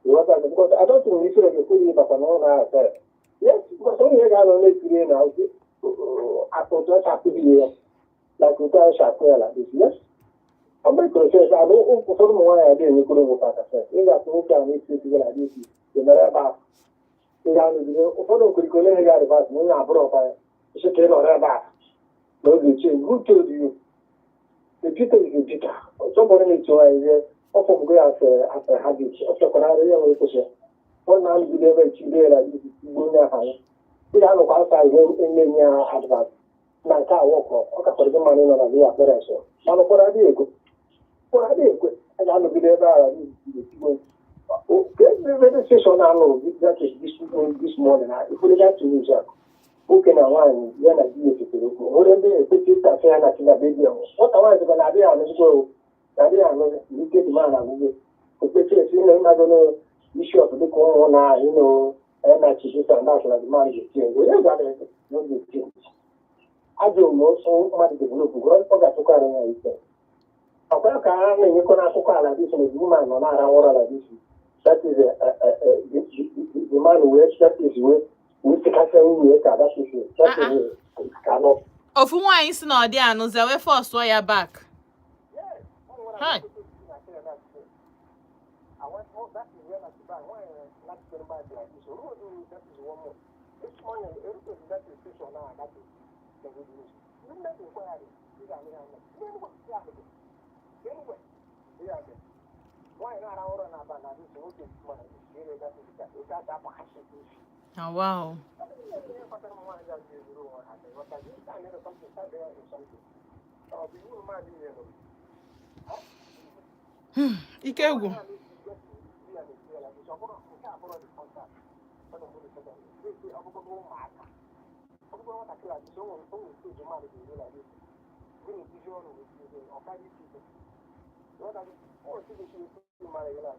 Ịghọta? Because I don't think na ifere ga-ekwe ya ịbata n'ụlọ ahụ sef. Yes, because onye ga-anọ na-ekiri na otu ọ akụghị ya like otu ahụ si akụ ya like this. Yes, ọ bụrụ process abụ ụfọdụ ụmụ nwaanyị adịghị enyekwuru onwe ha aka sef. Ị ga-atụ nwoke ahụ na-esi esi na this ị nọrọ ebe ahụ, ị ga-anọgide ụfọdụ nkwurikọ ole ga advance na onye abụrụ ọkwa ya isi ka ị nọrọ ebe a na oge change. Who told you? The Peter is a Peter. Somebody need to ihe ọ fọmgo ya as a habit. Ọ chọkwara arụ ya nwere kwụsị ọ na-anọgide ebe chide na igbo onye ahụ anya. Ị ga-anọkwa asa ihe enye ya advance na nke a wọkọ, ọ kakwara gị mmanụ nọ na ya parents, mana ụfọdụ adịghị ekwe, ụfọdụ adịghị ekwe. A ga-anọgide ebe ahụ igbo ebe station na-anọ. That is this morning ifuru that news a, nwoke na nwaanyị ya na di ya esetere okwu, nwere ndị ekpeti ịtasị ya na tina bebi ahụ. Nwata nwaanyị sịkwa na adịghị anụzikwa o na adịghị anụ ike dị ma na agwụgwụ okpechi esi na ịmago bishọp dịka ụmụ na na chijisa na asịra the man ga-eti onye gwara ya na ọ ga-eti ajọ omume ọsọ mmadụ develop, ọ ga-atụkarị ya ike. Ọkwa ka a na-enyekwa n'akụkọ ala dis na the woman nọ na-ara ụra like this. That is the man wee, that is wee tikasịa nwunye ka that is that is ka nọ. Ofu nwaanyị si na ọ dị anụzi wee forceụọ ya back. Hi. I went, oh, that is when I buy when not going back like this. Road, that is 1 month. This morning, everything that is station now, that is the good news. You make inquiry. You got me. Anyway, anyway, yeah. Why not our na ba na this nwoke mana isi that is that that that issue. Ah, wow. Ihe kpatara ụmụ nwaanyị a ji ezuru onwe ha dị ghọta gị ka nyere something start there is something. Ọ bụ iwu mmadụ nyere. Ike gwụ. Ọ bụrụ nke a bụrụ the first time. Ọ bụ the second. Ọ bụrụ ụmụaka. Ọ bụrụ nwatakịrị a o nwere stage mmadụ ga-eru like this. Gị na-ebuzi ọrụ wee tie ọ karịa isi ike. Ghọta gị? O nwere stage esi mmadụ ya na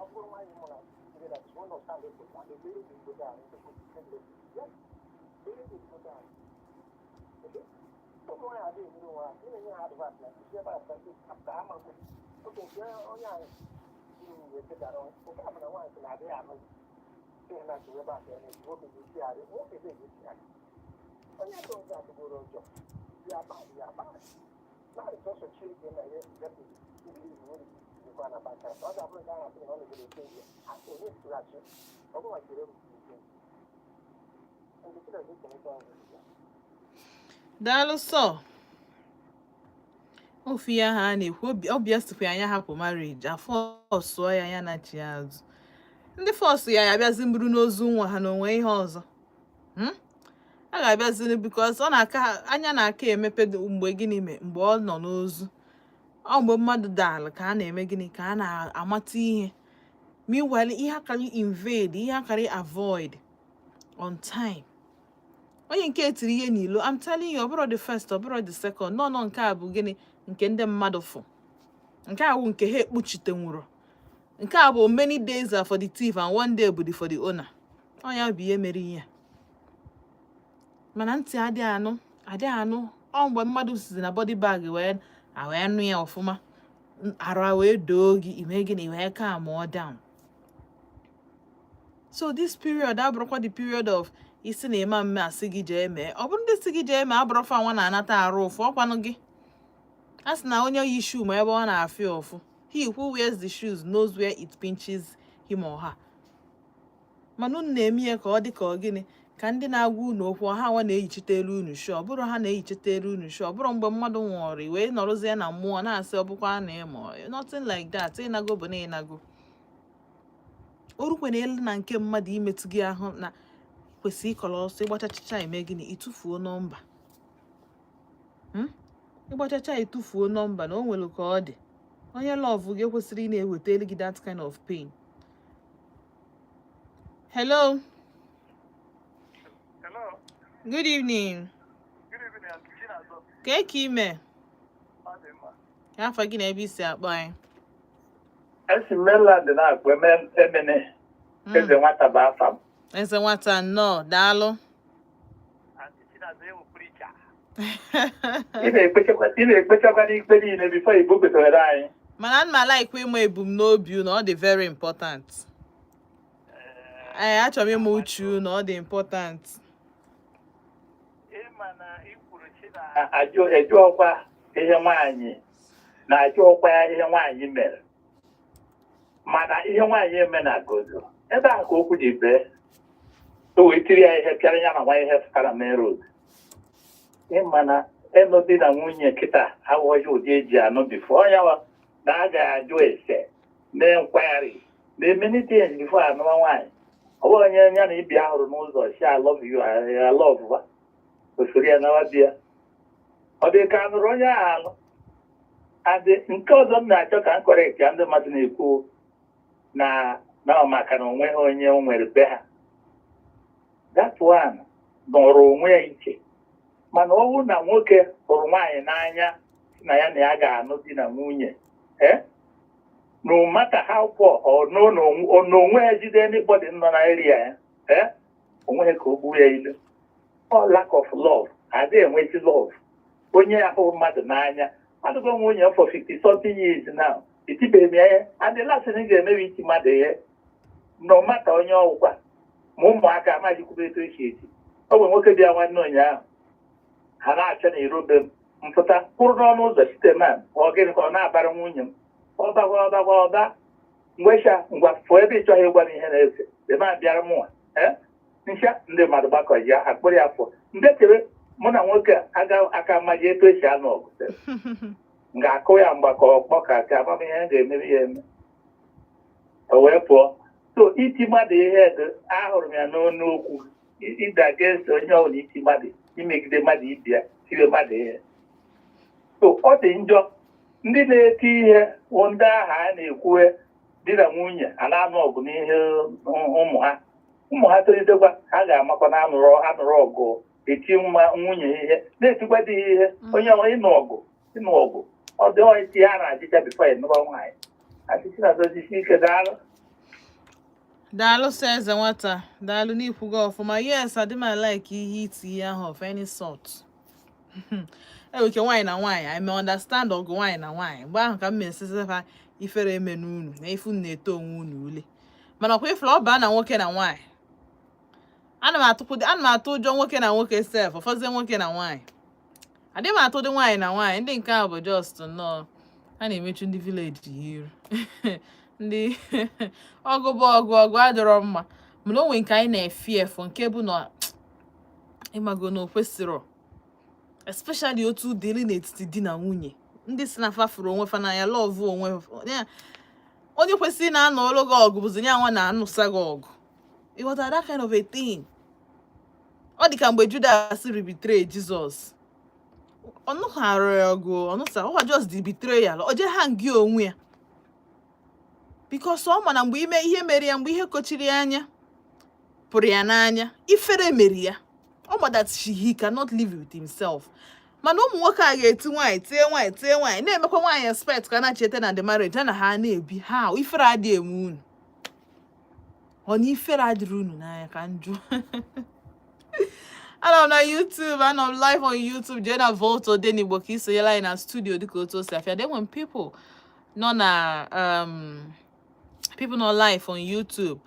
ọ bụrụ nwaanyị mụ na ndị like this, one of stand up and they very big go down. Yes, very big go down. Okay? Ụmụ nwaanyị adịghị enyere onwe ha, ị na-enye ha advice like isi ebe a pụta ama nkwe. Oke nke onye ahụ wee chegara nke a bụ na nwaanyị sị na adịghị anụ ihe na achị ebe a ka ya na-esi nwoke ga-esigharị, nwoke ga-esigharị. Onye dị ọzọ atụgoro ụjọ ya bad, ya bad. Naanị sọsọ Chineke na ihe ndị nwere ike na baka ọ ga-abụrụ nke ahụ asị na ọ na-egere ete ihe onye tụghachi ọ bụrụ chere m ike ndị Chineke ekenekwa ọzọ. Daalụ sọ. Ofu ihe ahụ a na-ekwu, obi obi sikwa anya hapụ marriage afọ sụọ ya, ya na chi azụ ndị force ya, ya abịazi mburu n'ozu nwa ha na onwe ihe ọzọ. A ga-abịazi because ọ na-aka anya na-aka emepe mgbe gịnị mee, mgbe ọ nọ n'ozu, ọ mgbe mmadụ daalụ ka a na-eme gịnị, ka a na-amata ihe. Meanwhile, ihe akara invade, ihe akara avoid on time. Onye nke etiri ihe n'ilo, I'm telling you, ọ bụrụ the first, ọ bụrụ the second, nọ nọ nke a bụ gịnị nke ndị mmadụ fụ, nke a wụ nke ha ekpuchitenwuru, nke a bụ many days are for the thief and one day bụ the for the owner. Ọ ya bụ ihe mere ihe a. Mana ntị adịghị anụ, adịghị anụ. Ọ mgbe mmadụ sizi na body bag wee a wee nụ ya ọfụma, arụ a wee doo gị ime gịnị, wee calm ọ down. So this period abụrụkwa the period of isi na ịma mme asị gị jee mee. Ọ bụrụ ndị si gị jee mee abụrụfa nwa na-anata arụ ụfụ ọkwanụ gị. A sị na onye yi shoe ma ebe ọ na-afịa ụfụ. He who wears the shoes knows where it pinches him or her. Mana unu na-eme ya ka ọ dị ka ọ gịnị, ka ndị na-agwa unu okwu ha nwa na-eyichite elu unu shoe. Ọ bụrụ ha na-eyichite elu unu shoe, ọ bụrụ mgbe mmadụ nwụrụ i wee nọrọzie na mmụọ na-asị ọ bụkwa na ịmụ. Nothing like that. Ịnago bụ na ịnago orukwe na elu na nke mmadụ imetụ gị ahụ na kwesịrị ịkọrọ ọsọ ịgbachachacha eme gịnị, ịtụfuo nọmba. Ịgbachacha ịtụfuo nọmba na o nwere ka ọ dị. Onye love gị ekwesịrị ị na-ewetara gị that kind of pain. Hello. Hello. Good evening. Good evening, Aunty Chinazọ. Kee ka ime? Ọ dị mma. Afọ gị na ebe isi akpọ anyị? Esi m Mainland na-akpọ Emene. Eze nwata bụ afa m. Eze nwata, nnọọ, daalụ. Aunty Chinazọ, ewu preacher. Ị na-ekpechakwa n'ikpe niile before Igbo kwetara anyị. Mana ana m alaikwa ịma ebumnobi unu, ọ dị very important. Ee, achọrọ m ịma uche unu, ọ dị important. Ịma na ikwuru chi na Ajụ eju ọkwa ihe nwaanyị na-ajụ ọkwa ya ihe nwaanyị mere, mana ihe nwaanyị eme na gozo ebe a ka okwu ji bee, o wee tiri ya ihe pịara ya na nwa ihe fụtara main road. Ịma na ịnụ di na nwunye kịta awụghị ụdị eji anụ before ya na a ga-ajụ ese mee nkwagharị mee many things before anụwa nwaanyị. Ọ bụghị onye ya na ibi ahụrụ n'ụzọ si "I love you, I love ba," osoro ya nawa bịa. Ọ dị ka anụrụ onye ahụ anụ adị. Nke ọzọ m na-achọ ka m correct ya, ndị mmadụ na-ekwu na ọ maka na onweghị onye o nwere be ha, that one nọrọ onwe ya iche. Mana ọ bụrụ na nwoke hụrụ nwaanyị n'anya, sị na ya ga-anụ di na nwunye, eh? No matter how poor or no, no, na onwe ya jide anybody nọ na area ya, eh? Onweghị ka o gbuo ya ilu. All lack of love adịghị enwezi love. Onye ahụ mmadụ n'anya adịgo nwunye for 50 something years now, etibeghị m ya ihe, and the last thing ị ga-emewe iti mmadụ ihe, no matter onye ọgwụkwa ma ụmụaka amaghịkwube etu esi eti. Ọ bụ nwoke bịa nwanne ụnyaahụ, ha na-achọ na irobe m mpụta kwụrụ n'ọnụ ụzọ site na ọ gịnị ka ọ na-abara nwunye m, ọ bakwa ọbakwa ọba. Mgbe ngwa fụọ ebe ị chọghị ịgwa m ihe na-ese ebe a bịara mụnwa ee ncha ndị mmadụ gbakọ ya akpụrụ ya pụọ ndị chere mụ na nwoke a aga aka mmaji etu esi anụ ọgụ. M ga-akụ ya mgba ka ọkpọ ka ka ama m ihe m ga-emeri ya eme o wee pụọ. So iti mmadụ ihe dị, ahụrụ m ya n'ọnụ okwu ịda ga-eso onye ọbụla iti mmadụ, imegide mmadụ ibi ya, tiwe mmadụ ihe. So ọ dị njọ. Ndị na-eti ihe bụ ndị ahụ a na-ekwuwe di na nwunye a na-anụ ọgụ n'ihe ụmụ ha. Ụmụ ha tolitekwa, ha ga-amakwa na anụrụ ọgụ, eti nwa nwunye ihe, na-etikwa di ya ihe. Onye ịnụ ọgụ, ịnụ ọgụ ọ dị iti ha na-achịcha before ịnụba nwaanyị achịcha na dozisi ike. Daalụ. Daalụ sọ, eze nwata. Daalụ n'ikwugo ọfụma. Yes, adị m like ihe iti ihe ahụ of any sort. Enwere ike nwaanyị na nwaanyị, I may understand ọgụ nwaanyị na nwaanyị. Mgbe ahụ ka m mesịsị ha ifere eme n'unu na ifu unu na-eto onwe unu ule, mana ọkwa ifere ọ baa na nwoke na nwaanyị, ana m atụkwu, ana m atụ ụjọ nwoke na nwoke sef, ụfọdụ nwoke na nwaanyị. Adị m atụ ụdị nwaanyị na nwaanyị. Ndị nke a bụ just nnọọ a na-emechu ndị village iru. Ndị ọgụ bụ ọgụ, ọgụ adịrọ mma, mana o nwere nke anyị na-efi efo nke bụ na ịmago na o kwesịrọ, especially otu dịrị n'etiti di na nwunye, ndị si na fafuru onwe fa n'anya, love onwe ya. Onye kwesịrị na-anọ ọlụ gị ọgụ bụzi ya nwa na-anụsa gị ọgụ. Ịghọtara that kind of a thing? Ọ dị ka mgbe Judas betray Jizọs. Ọ nụghara ya ọgụ, ọ nụsa ọ just the betrayal. O jee hang onwe ya because ọ ma na mgbe ime ihe mere ya, mgbe ihe kochiri ya anya pụrụ ya n'anya, ifere mere ya. Ọ ma that he cannot live with himself. Mana ụmụ nwoke a ga-eti nwaanyị, tie nwaanyị, tie nwaanyị, na-emekwa nwaanyị expect ka a na-cheta na the marriage ha na ha na-ebi ha. Ifere adịghị eme unu? Ọ na ifere adịrị unu n'anya ka njụ? Anọ m na YouTube, anọ m live on YouTube. Jee na Volt Odenigbo ka isonyela anyị na studio dịka otu o si afịa. Then when people nọ na people nọ live on YouTube,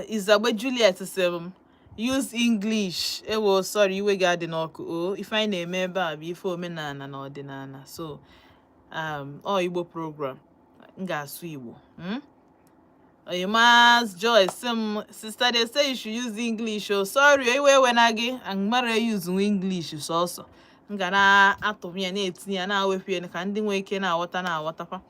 Izagbe Juliet sị m use English. Ewo, sorry, iwe ga-adị n'ọkụ. O ife anyị na-eme ebe a bụ ife omenala na ọdịnala, so ọ Igbo program, m ga-asụ Igbo. Oyimaz Joy sị m, "Sister, they say you should use English." Oh, sorry, iwe ewe na gị mara use English sọsọ. M ga na-atụ ya, na-etinye ya, na-awepụ ya ka ndị nwee ike na-aghọta, na-aghọtakwa.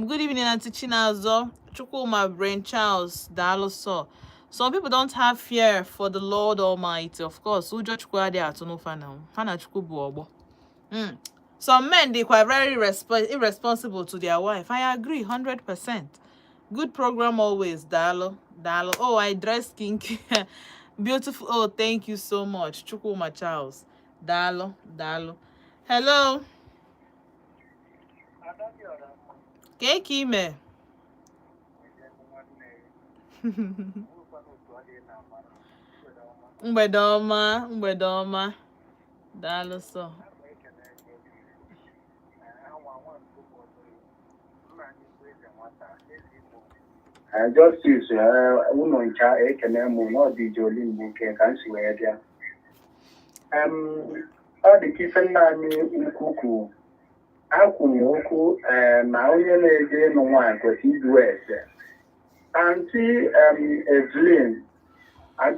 Good evening, Auntie Chinazo Chukwuma Brain Charles. Daalụ sọ. Some people don't have fear for the Lord Almighty. Of course, ụjọ Chukwu adịghị atụ n'ụfa na ha na Chukwu bụ ọgbọ. Some men, they quite very irresponsible to their wife. I agree 100%. Good program always. Daalụ, daalụ. Oh, I dress kinky. Beautiful. Oh, thank you so much. Chukwuma Charles. Daalụ, daalụ. Hello. Ka ka ime? Mgbede ọma, mgbede ọma. Daalụ sọ. Justice, unu ncha ekene m na ọ dị ije oli mgbe nke ka m si wee bịa. Ọ dị ka ife nna anyị ukwu kwuru a kwuru okwu na onye na-eje ịnụ nwaanyị kwesịrị idu ese. Aunty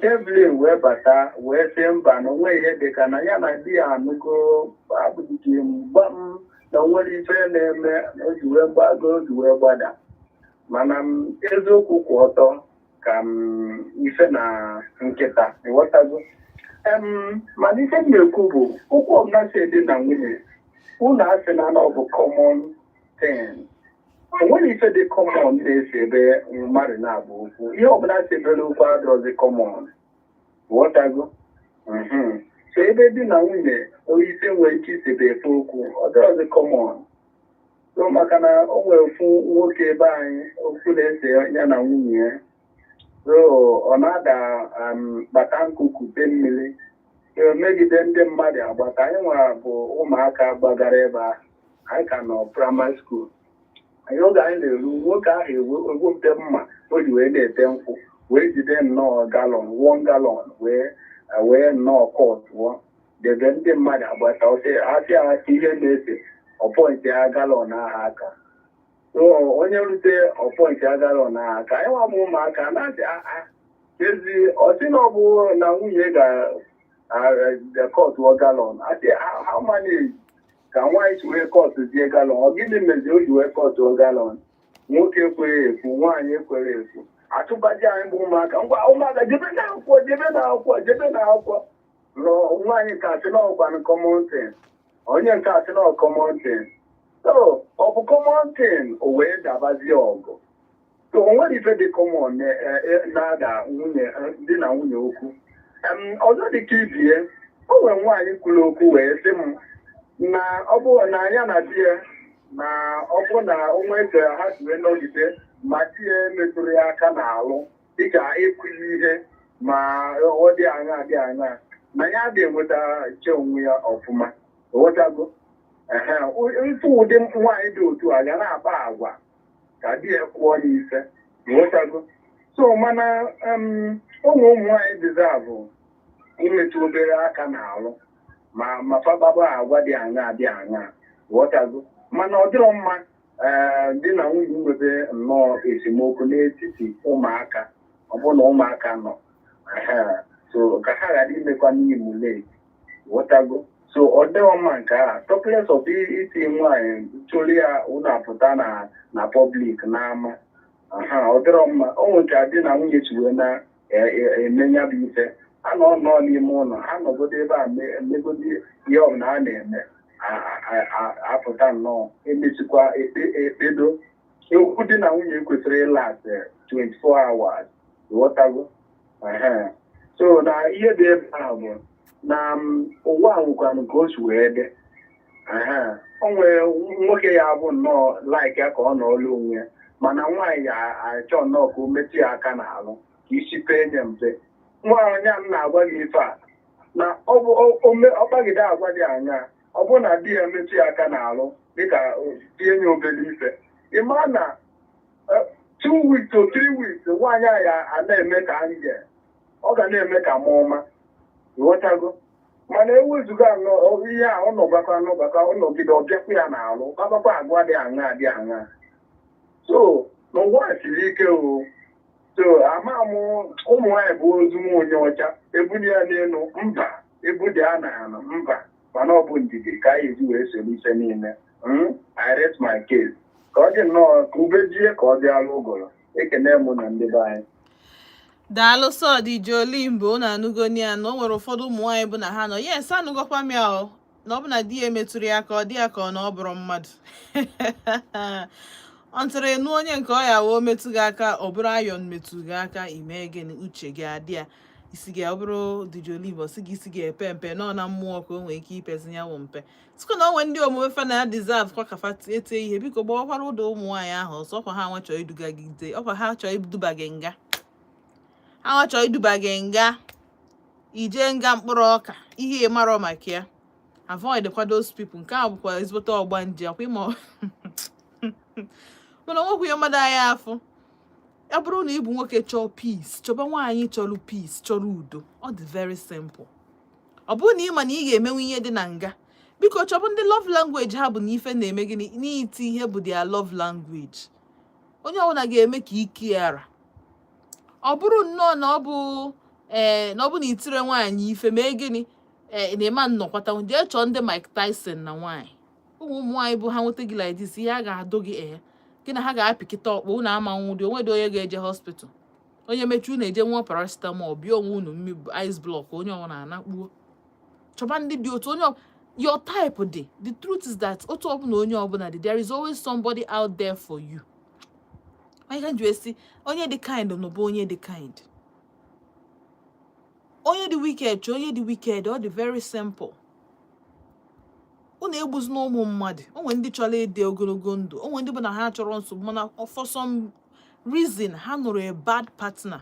Evelyn wee bata wee sị mba, na onwe ihe dịka na ya na di ya anụgo abụghị mgba m na onwere ife na-eme na o ji wee gbago, o ji wee gbada. Mana m eziokwu kwụ ọtọ ka m ife na nkịta, ịghọtago? Mana ife m na-ekwu bụ okwu ọbụla si dị na nwunye unu asị na ọ bụ common thing. O nwere ife dị common na-esi ebe mmadụ na-abụ okwu. Ihe ọbụla si ebere okwu adịrọzi common, ghọtago? So ebe di na nwunye onyeisi nwere ike isebe efe okwu, ọ dịrọzi common. So maka na o nwere ofu nwoke ebe anyị okwu na-ese ya na nwunye ya, so ọ na-ada kpata nkụ kute mmiri. So megide ndị mmadụ agbata. Anyị nwa bụ ụmụaka gbagara ebe ahụ, anyị ka nọ primary school anyị. Oge anyị na-eru, nwoke ahụ ewepụta mma o ji wee na-ete nkwụ, wee jide nnọọ gallon, 1 gallon, wee nnọọ kọtụọ debe. Ndị mmadụ agbata ọsị asị asị ihe na-ese, ọ point ya gallon ahụ aka. So onye rute ọpọ nke gallon na ka anyị nwa bụ ụmụaka na-asị aa ezi ọsị na ọ bụ na nwunye ga-akọtụọ gallon. Asị, how manage ka nwaanyị si wee kọtụzie gallon? Ọ gịnị mezi o ji wee kọtụọ gallon? Nwoke ekweghị ekwu, nwaanyị ekwere ekwu. Atụbaji anyị bụ ụmụaka, ngwa ụmụaka, jebe na akwụkwọ, jebe na akwụkwọ, jebe na akwụkwọ. Nwaanyị ka asị na ọkwanụ common thing, onye nke asị na common thing. So ọ bụ common thing, o wee dabazie ọgụ. So o nwere ife dị common na-ada nwunye di na nwunye okwu. Ọzọ dị ka ibie, o nwere nwaanyị kwuru okwu wee sị m na ọ bụ na ya na di ya, na ọ bụ na o nwee ka ha si wee nọgide ma di ya metụrụ ya aka n'alụ, dịka ịkụzi ihe ma ọ dị aṅa dị aṅa, na ya ga-enweta che onwe ya ọfụma. Ghọtago? Ehe, mfụ ụdị nwaanyị dị otu a ga na-akpa agwa ka di ya kwụọ ya ife. Ghọtago? So mana ụmụ nwaanyị deserve imetụ obere aka n'alụ ma fababa agwa dị aṅa dị aṅa. Ghọtago? Mana ọ dịrọ mma ee di na nwunye nwebe nnọọ esemokwu n'etiti ụmụaka, ọ bụrụ na ụmụaka nọ. Ehe, so ka ha ghara imekwa n'imulate. Ghọtago? So ọ dịrọ mma nke a, talk less of iti nwaanyị chụrụ ya ụlọ apụta na public n'ama. Aha, ọ dịrọ mma. O nwere ka di na nwunye si wee na-eme ya bụ ife, ha nọ nọọ n'ime ụlọ, ha nọgodo ebe a megodi ihe ọbụla ha na-eme, apụta nnọọ emesikwa ekpedo okwu. Di na nwunye kwesịrị ịlast 24 hours. Ghọtago? Ehe. So na ihe dị ebe ahụ bụ na ụwa nwekwanụ ka o si wee dị. Ehe. O nwere nwoke ya bụ nnọọ like ya ka ọ nọọlụ onwe ya, mana nwaanyị ya achọ nnọọ ka o metụ ya aka n'alụ ka isi pee nye mpe. Nwaanyị a m na-agwa gị ife a na ọ bụ ọ kpagide agwa dị anya, ọ bụrụ na di ya metụ ya aka n'alụ, dịka tinye ya obere ife, ị maa na 2 weeks to 3 weeks, nwaanyị a ya a na-eme ka angel, ọ ga na-eme ka mụọma. Ghọtago? Mana ewezuga nnọọ ihe a, ọ nọgbakọ anọgbakọ, ọ nọgide, ọ bịakwa ya n'alụ, kpabakwa agwa dị aṅa dị aṅa. So n'ụwa siri ike o. So ama m, ụmụ nwaanyị bụ ozu nwa onye ọcha ebuli ya n'elu mba, ebuli ya n'ala mba, mana ọ bụ ndidi ka anyị eji wee soro ife niile. I rest my case. Ka ọ dị nnọọ ka ube jie ka ọ bịala ụgọrọ. Ekene mụ na ndị be anyị. Daalụ sọ dị Jolimbo. Unu anụgoni ya na o nwere ụfọdụ ụmụ nwaanyị bụ na ha nọ, yes, anụgokwa m ya o, na ọ bụ na di ya emetụrụ ya ka ọ dị ya ka ọ na ọ bụrụ mmadụ ọ ntịrị nụ onye nke ọ ya wee metụ gị aka, ọ bụrụ ayọn metụ gị aka, ime gịnị? Uche gị adị ya, isi gị ọ bụrụ DJ Olimbo si gị isi gị epe mpe nọ na mmụọ ka o nwee ike ipezi ya wụ mpe sikwa na onwe ndị omume fa na ya deserve kwa ka fa etie ihe. Biko gbawakwara ụda ụmụ nwaanyị ahụ ọsọ. Ọkwa ha nwa chọrọ iduga gị ite, ọkwa ha chọrọ iduba gị nga, ha nwa chọrọ iduba gị nga, ije nga mkpụrụ ọka ihe ị marọ maka ya. Avoid kwa those people. Nke a bụkwa ezigbote ọgba nje ọkwa ịma mana onwekwu ihe mmadụ anya afụ. Ya bụrụ na ị bụ nwoke chọọ peace, chọba nwaanyị chọrọ peace, chọrọ udo. Ọ dị very simple. Ọ bụrụ na ị ma na ị ga-emenwu ihe dị na nga, biko chọbụ ndị love language ha bụ na ife na-eme gịnị n'iti ihe bụ their love language. Onye ọbụla ga-eme ka ike ara ọ bụrụ nnọọ na ọ bụ ee na ọ bụ na itire nwaanyị ife mee gịnị ee na-eme nnọkwata. Jee chọọ ndị Mike Tyson na nwaanyị, ụmụ ụmụ nwaanyị bụ ha nweta gị like this, ihe a ga-adụ gị ee gị na ha ga-apịkịta ọkpọ unu ama nwụdị onwe dị. Onye ga-eje hospital, onye mechie unu eje nwa paracetamol bịa onwe unu mmiri ice block, onye ọbụla anakpuo. Chọba ndị dị otu onye your type dị. The truth is that otu ọbụla onye ọbụla dị, there is always somebody out there for you. Onye ka ji esi onye dị kind nụbụ onye dị kind, onye dị wicked chọọ onye dị wicked. Ọ dị very simple. Unu egbuzina ụmụ mmadụ. O nwere ndị chọrọ ịdị ogologo ndụ, o nwere ndị bụ na ha chọrọ nsogbu, mana for some reason ha nụrụ a bad partner.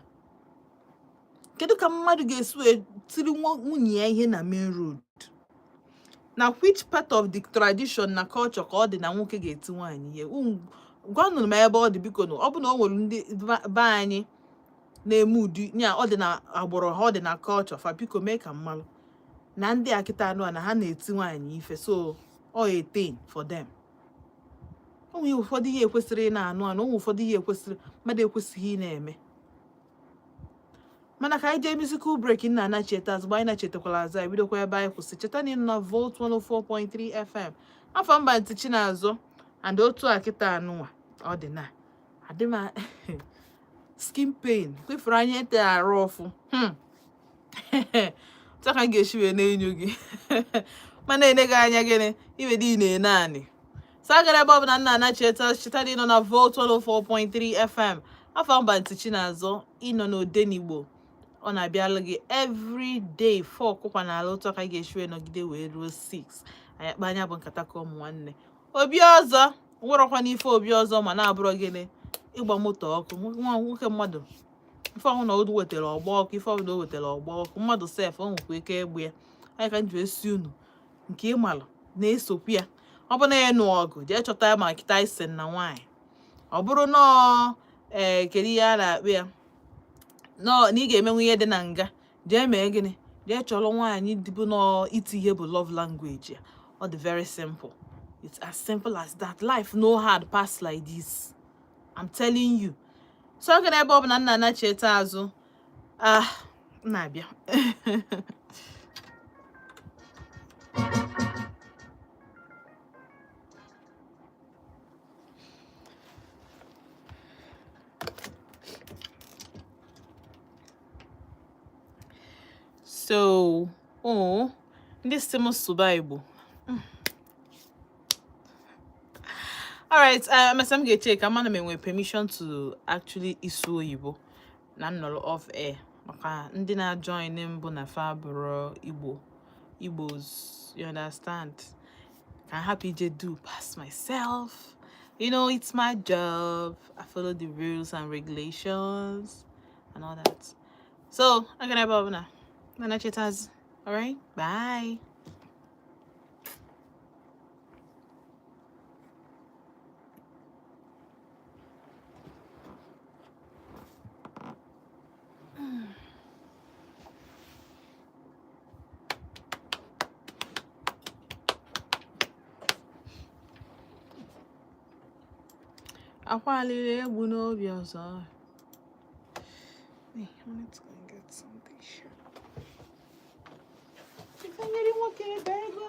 Kedu ka mmadụ ga-esi wee tiri nwunye ya ihe na main road? Na which part of the tradition na culture ka ọ dị na nwoke ga-eti nwaanyị ihe? Gwanụ m ebe ọ dị, biko nụ. Ọ bụ na o nwere ndị be anyị na-eme ụdị nya, ọ dị na agbụrụ ha, ọ dị na culture fa, biko mee ka mmalụ na ndị a kịta anụ a na ha na-eti nwaanyị ife. So ọ a thing for them. O nwere ụfọdụ ihe ekwesịrị ị na-anụ anụ, o nwere ụfọdụ ihe ekwesịrị mmadụ ekwesịghị ị na-eme. Mana ka anyị jee musical break, nna anacheta azụ. Mgbe anyị na-chetakwala azụ, anyị bidokwa ebe anyị kwụsị. Cheta na ị nọ na Volt 104.3 FM, afọ mba ntị Chinazụ. And otu a kịta anụnwa ọ dị na adị m skin pain kwefuru anya ete arụ ọfụ. Otu a ka m ga-esi wee na-enyo gị, mana ene gị anya gịnị iwe dị na-ene anị. So agara ebe ọbụla nna anacheta. Cheta na ị nọ na Volt 104.3 FM, afọ mba ntị Chinazụ. Ịnọ n'Odenigbo, ọ na-abịalụ gị every day 4 kụkwa n'ala. Otu aka ga-esi wee nọgide wee ruo 6, anyị akpa anya bụ nkata ka ụmụ nwanne. Obi ọzọ nwerọkwa n'ife obi ọzọ, ma na-abụrọ gịnị? Ịgba moto ọkụ. Nwa nwoke mmadụ, ife ọhụụ na o wetara ọgba ọkụ, ife ọbụla o wetara ọgba ọkụ, mmadụ sef o nwekwa ike egbu ya. Anyị ka m ji esi unu nke ịmalụ na-esokwu ya. Ọ bụ na ya nụ ọgụ, jee chọta ya Mike Tyson na nwaanyị. Ọ bụrụ nọọ ee, kedu ihe a na-akpụ ya, nọọ na ị ga-emenwu ihe dị na nga, jee mee gịnị? Jee chọrọ nwaanyị dịbụ nọọ iti ihe bụ love language ya. Ọ dị very simple. It's as simple as that. Life no hard pass like this, I'm telling you. So ọ gara ebe ọ bụ na nna anacheta azụ. Ah, m na-abịa. So, oh, ndị si m sụba Igbo. Alright, Mesa m ga-eche ka mana m enwe permission to actually isu oyibo na m nọrọ off air, maka ndị na-join mbụ na fa bụrụ Igbo, Igbos, you understand? Ka m hapụ ije do pass myself. You know, it's my job. I follow the rules and regulations and all that. So, agara ebe ọbụla. Mana chetas. Alright, bye. Akwa alili egbu n'obi ọzọ. Hey, I wanted to go and get something sharp. Ife nyere nwoke ebe ego.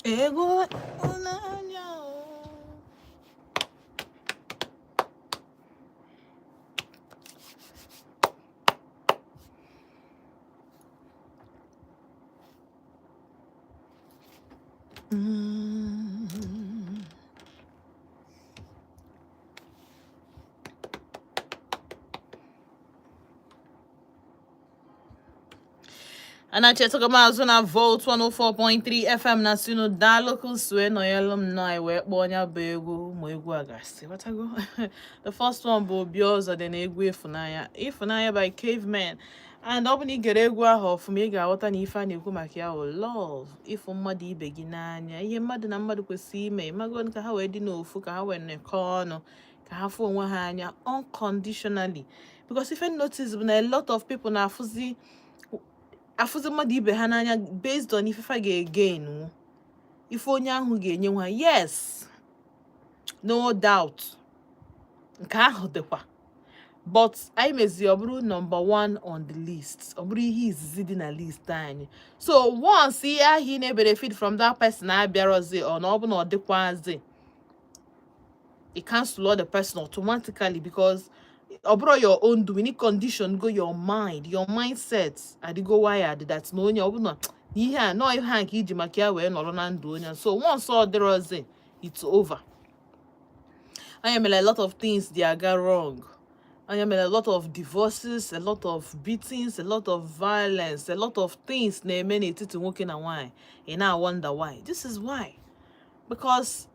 Egwu ịfụnanya o. A na-echetago m azụ na Volt 104.3 FM na sị unu daalụ ka unu wee nọnyelụ m nọ anyị wee kpọọ ya bụ egwu ụmụ egwu a gasị ghọtago. The first one bụ Obi Ọzọ dị na egwu Ịfụnanya, Ịfụnanya by Cavemen. And ọ bụ na ị gere egwu ahụ ọfụma, ị ga-aghọta na ife a na-ekwu maka ya bụ love, ịfụ mmadụ ibe gị n'anya, ihe mmadụ na mmadụ kwesịrị ime ịmago ka ha wee dị n'ofu, ka ha wee nọkọọ ọnụ, ka ha fụ onwe ha anya unconditionally. Because ife notice bụ na a lot of people na-afụzi afụzi mmadụ ibe ha n'anya based on ife fa ga-egain, ife onye ahụ ga-enye ha. Yes, no doubt, nke ahụ dịkwa, but anyị mezi ọ bụrụ number one on the list, ọ bụrụ ihe izizi dị na list anyị. So once ihe ahụ ị na-benefit from that person abịarọzi, ọ na ọ bụ na ọ dịkwazi, you cancel the person automatically, because ọ bụrụ your own doing condition go your mind, your mindset adịgo wired that na onye ọ bụ na ihe a nọọ ihe a nke iji maka ya wee nọrọ na ndụ onye. So once ọ dịrọzi, it's over. Anya mere a lot of things dey aga wrong. Anya mere a lot of divorces, a lot of beatings, a lot of violence, a lot of things na-eme n'etiti nwoke na nwanyị. Ị na-wonder why. This is why: because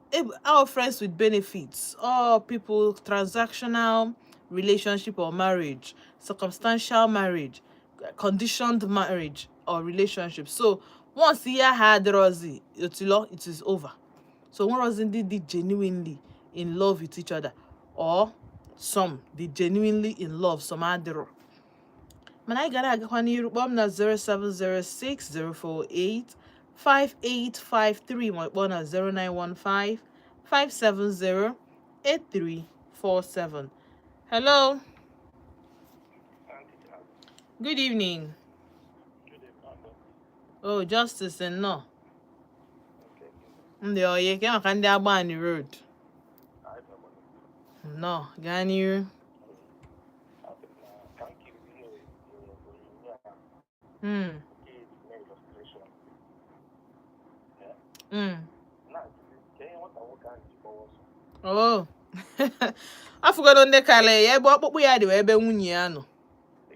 our friends with benefits or people, transactional relationship or marriage, circumstantial marriage, conditioned marriage or relationship. So once ihe ahụ adịrọzi otilo, it is over. So nwerozi ndị dị genuinely in love with each other, or some dị genuinely in love, some adịrọ. Mana anyị gara agakwa n'iru. Kpọọ m na 0706 048 5853, ma ọ kpọọ na 0915 570 8347. Hello, good evening. Oh, Justice, nnọọ. Ndị oyi ke maka ndị Agbani Road, nnọọ, gaa n'iru. Ka m kiriri ihe onyonyo a nke eji mee illustration na-ajụzi ka ihe nwata nwoke ahụ ji gbawa ọsọ. Oh, afụgodo ndị karịrị ya ebe ọkpụkpụ ya dị wee ebe nwunye ya nọ.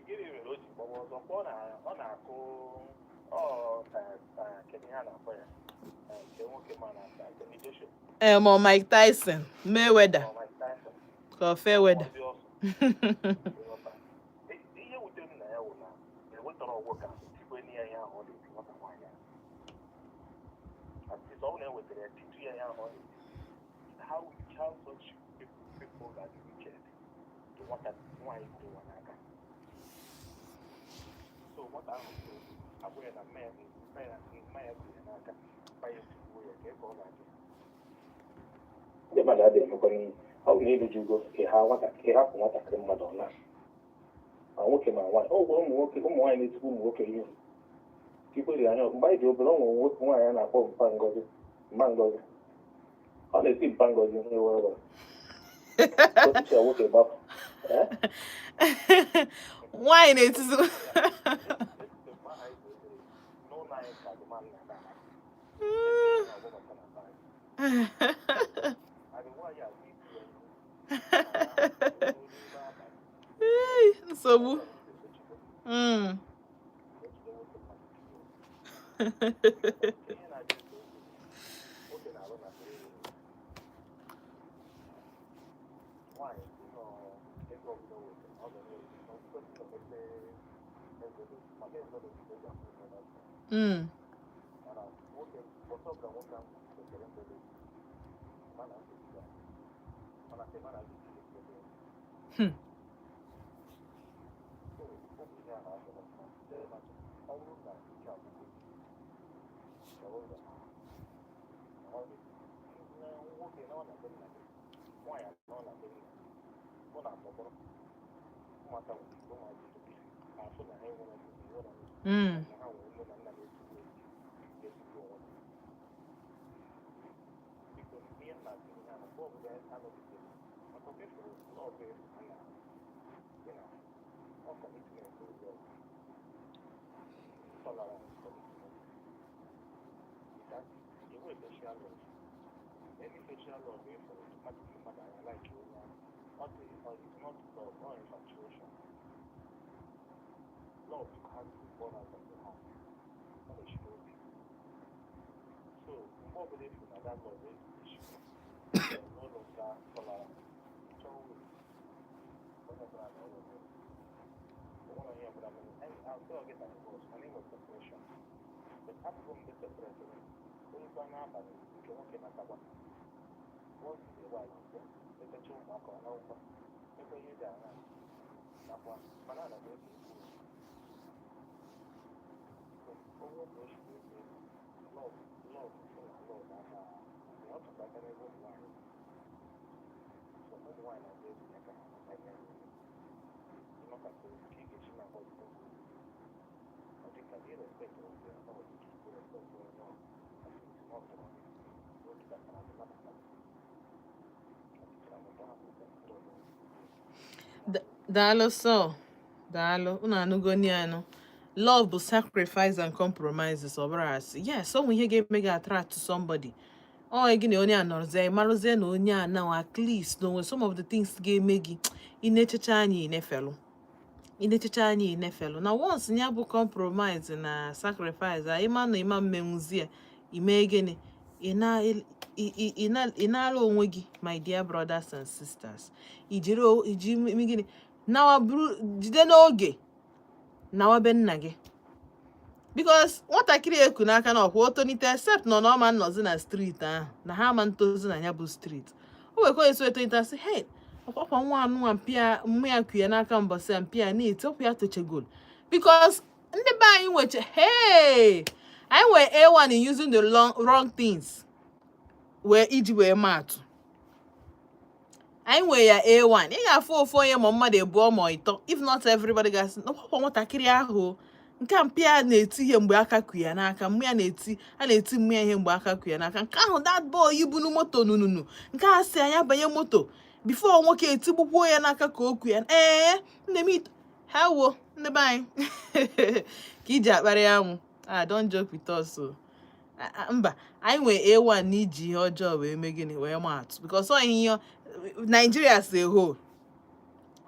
Gịnị mere o ji gbawa ọsọ mgbe ọ na-akụ ọ ka kedu ihe a na-akpọ ya? Nke nwoke ma na Anthony Joshua. Ee, ma ọ Mike Tyson, Mayweather. Ọ Mike Tyson. Ka ọ Fairweather. Ọ dị ọsọ. Ịghọta? Ihe wutere m na ya wụ na ewetara ọgwụ ka tikwe ya ihe ahụ ọ na-eti nwata nwaanyị ahụ. At least ọ bụrụ na ewetara ya titu ya ihe ahụ ọ na-eti, how such people ga-adị wicked to nwata nwaanyị kuru nwa n'aka. So nwata ahụ kwuru abụghị ya na mma ya kuru ya n'aka, mma ya etigbuo ya ka ọ ga-adị. Ndị mmadụ adịghị emekwa n'ihe ọ bụ na ịlụjugo ịha nwata, ịhapụ nwatakịrị mmadụ ọ na ma nwoke ma nwaanyị. Ọ gwara ụmụ nwoke, ụmụ nwaanyị na-etigbu ụmụ nwoke ihe ikweri anya. Mgbe anyị dị obere, ọ nwere nwoke nwaanyị a na-akpọ Mpa Ngozi, Mma Ngozi. Ọ na-eti Mpa Ngozi ihe were were osisi ya, nwoke gbapụ. Eh? Nwaanyị na-etizi. Mgbe ahụ anyị dị obere, n'ụlọ anyị ka dị mmadụ na-ada na-agbabata na be anyị. Adị nwaanyị a bụ iti ya ihe n'ime abalị. Ei, nsogbu. Ejide nwoke mmadụ tinye ihe na-adị ese okwu. Nwoke na-arụ na railway, nwaanyị si nọ ego ọbụla o wetara ọ ga na-eri kwesịrị mmepe envelope maka envelope ka eji akwụ ụgwọ n'ọkụ. Mana nwoke, ụbọchị ọbụla nwoke ahụ mepere envelope, mana nsogbu ya, mana sị mana gị tinye ego. So ọ bụ ihe a na-achọ ọfụma. Ọ bụrụ na ike agwụgo gị, chọrọ ụzọ na ọ dị nwoke na ọ na be nna gị, nwaanyị nọ na be nna mụ na atọgbọrọ ụmụaka nwere ike ụmụaka etopụta afụ na ha enwere nne, enwere nna, na ha nwere nne na nna na-etigbu onwe ha. Anọgidere maka o mefuru love na ọ commitment, love, tolerance, commitment. That enwe social love, any social love ịfụrụ mmadụ, mmadụ anya like onye ahụ, ọ dị ọ is not love or infatuation. Love has to be born out of the heart. Ọ na-esi n'obi. So mgbe ọbụla efu na that love is issue, there is no longer tolerance. Chọọ wee onye ọbụla na ọrụ onwe onwere onye ọbụla mere anyị asị ọ gị na divorce, mana enwe separation, but abụghị ndị separate orukwa n'abalị nke nwoke natakwa once in a while, ọbịa letacha ụmụaka, ọ nawụkwa ebe ihe dị aṅa nakwa, mana ana m ese okwu onwe ka o si wee mee love. Love sị na love ama ọ tụkwa aka n'ebe ụmụ nwaanyị nọ. So ụmụ nwaanyị na-abịa etinye aka ha maka ihe niile ịnọkọta ka ị ga-esi na-agba okwu, ọ dị ka ị respect onwe ya, ọ dị ka ị respect onye ọ at least na ọ tọrọ gị n'oge batara gị nabata gị ọtụtụ amụta ha bụ ndị ọzọ. Daalụ sọ, daalụ. Unu anụgoni anụ. Love bụ sacrifice and compromises. Ọ bụrụ asị, yes, ọ nwe ihe ga-eme gị attract to somebody, ọ gị na onye a nọrọzie, marụzie na onye a now at least na onwe some of the things ga-eme gị ị na-echecha anya, ị nefelụ, ị na-echecha anya, ị nefelụ na once ya bụ compromise na sacrifice a ịma na ịma mmenwuzi ya, ime gịnị? Ị na ị na-ala onwe gị. My dear brothers and sisters, ijiri iji ime gịnị? Nawa buru jide n'oge, nawa be nna gị, because nwatakịrị eku n'aka na ọkwa otonite, except nọ na ọma nnọzi na street ahụ na ha ama ntozi na ya bụ street, o nwekwa esi etonite asị, "Hey, ọkwa nwa anụnwa mpịa mmụ ya ku ya n'aka mbọsị ya mpịa na-eti ọkwa ya tochegoro," because ndị be anyị nweche, hey, anyị nwere A1 in using the long, wrong things wee iji wee maatụ. Anyị nwere ya A1. Ị ga-afụ ofu onye ma mmadụ abụọ ma ịtọ, if not everybody, gasị n'ọkwakwa nwatakịrị ahụ nke a mpịa na-eti ihe mgbe aka ku ya n'aka, mmụ ya na-eti, a na-eti mmụ ya ihe mgbe aka ku ya n'aka. Nke ahụ, that boy ibunu moto nununu nke a sị anya banye moto before nwoke etigbukwuo ya n'aka ka o ku ya. Ee, nne m, ha wo ndị be anyị ka iji akparị anwụ. Ah, don't joke with us o. Mba, anyị nwere A1 n'iji ihe ọjọọ wee mee gịnị? Wee maa atụ, because ọ ihe Nigeria as a whole,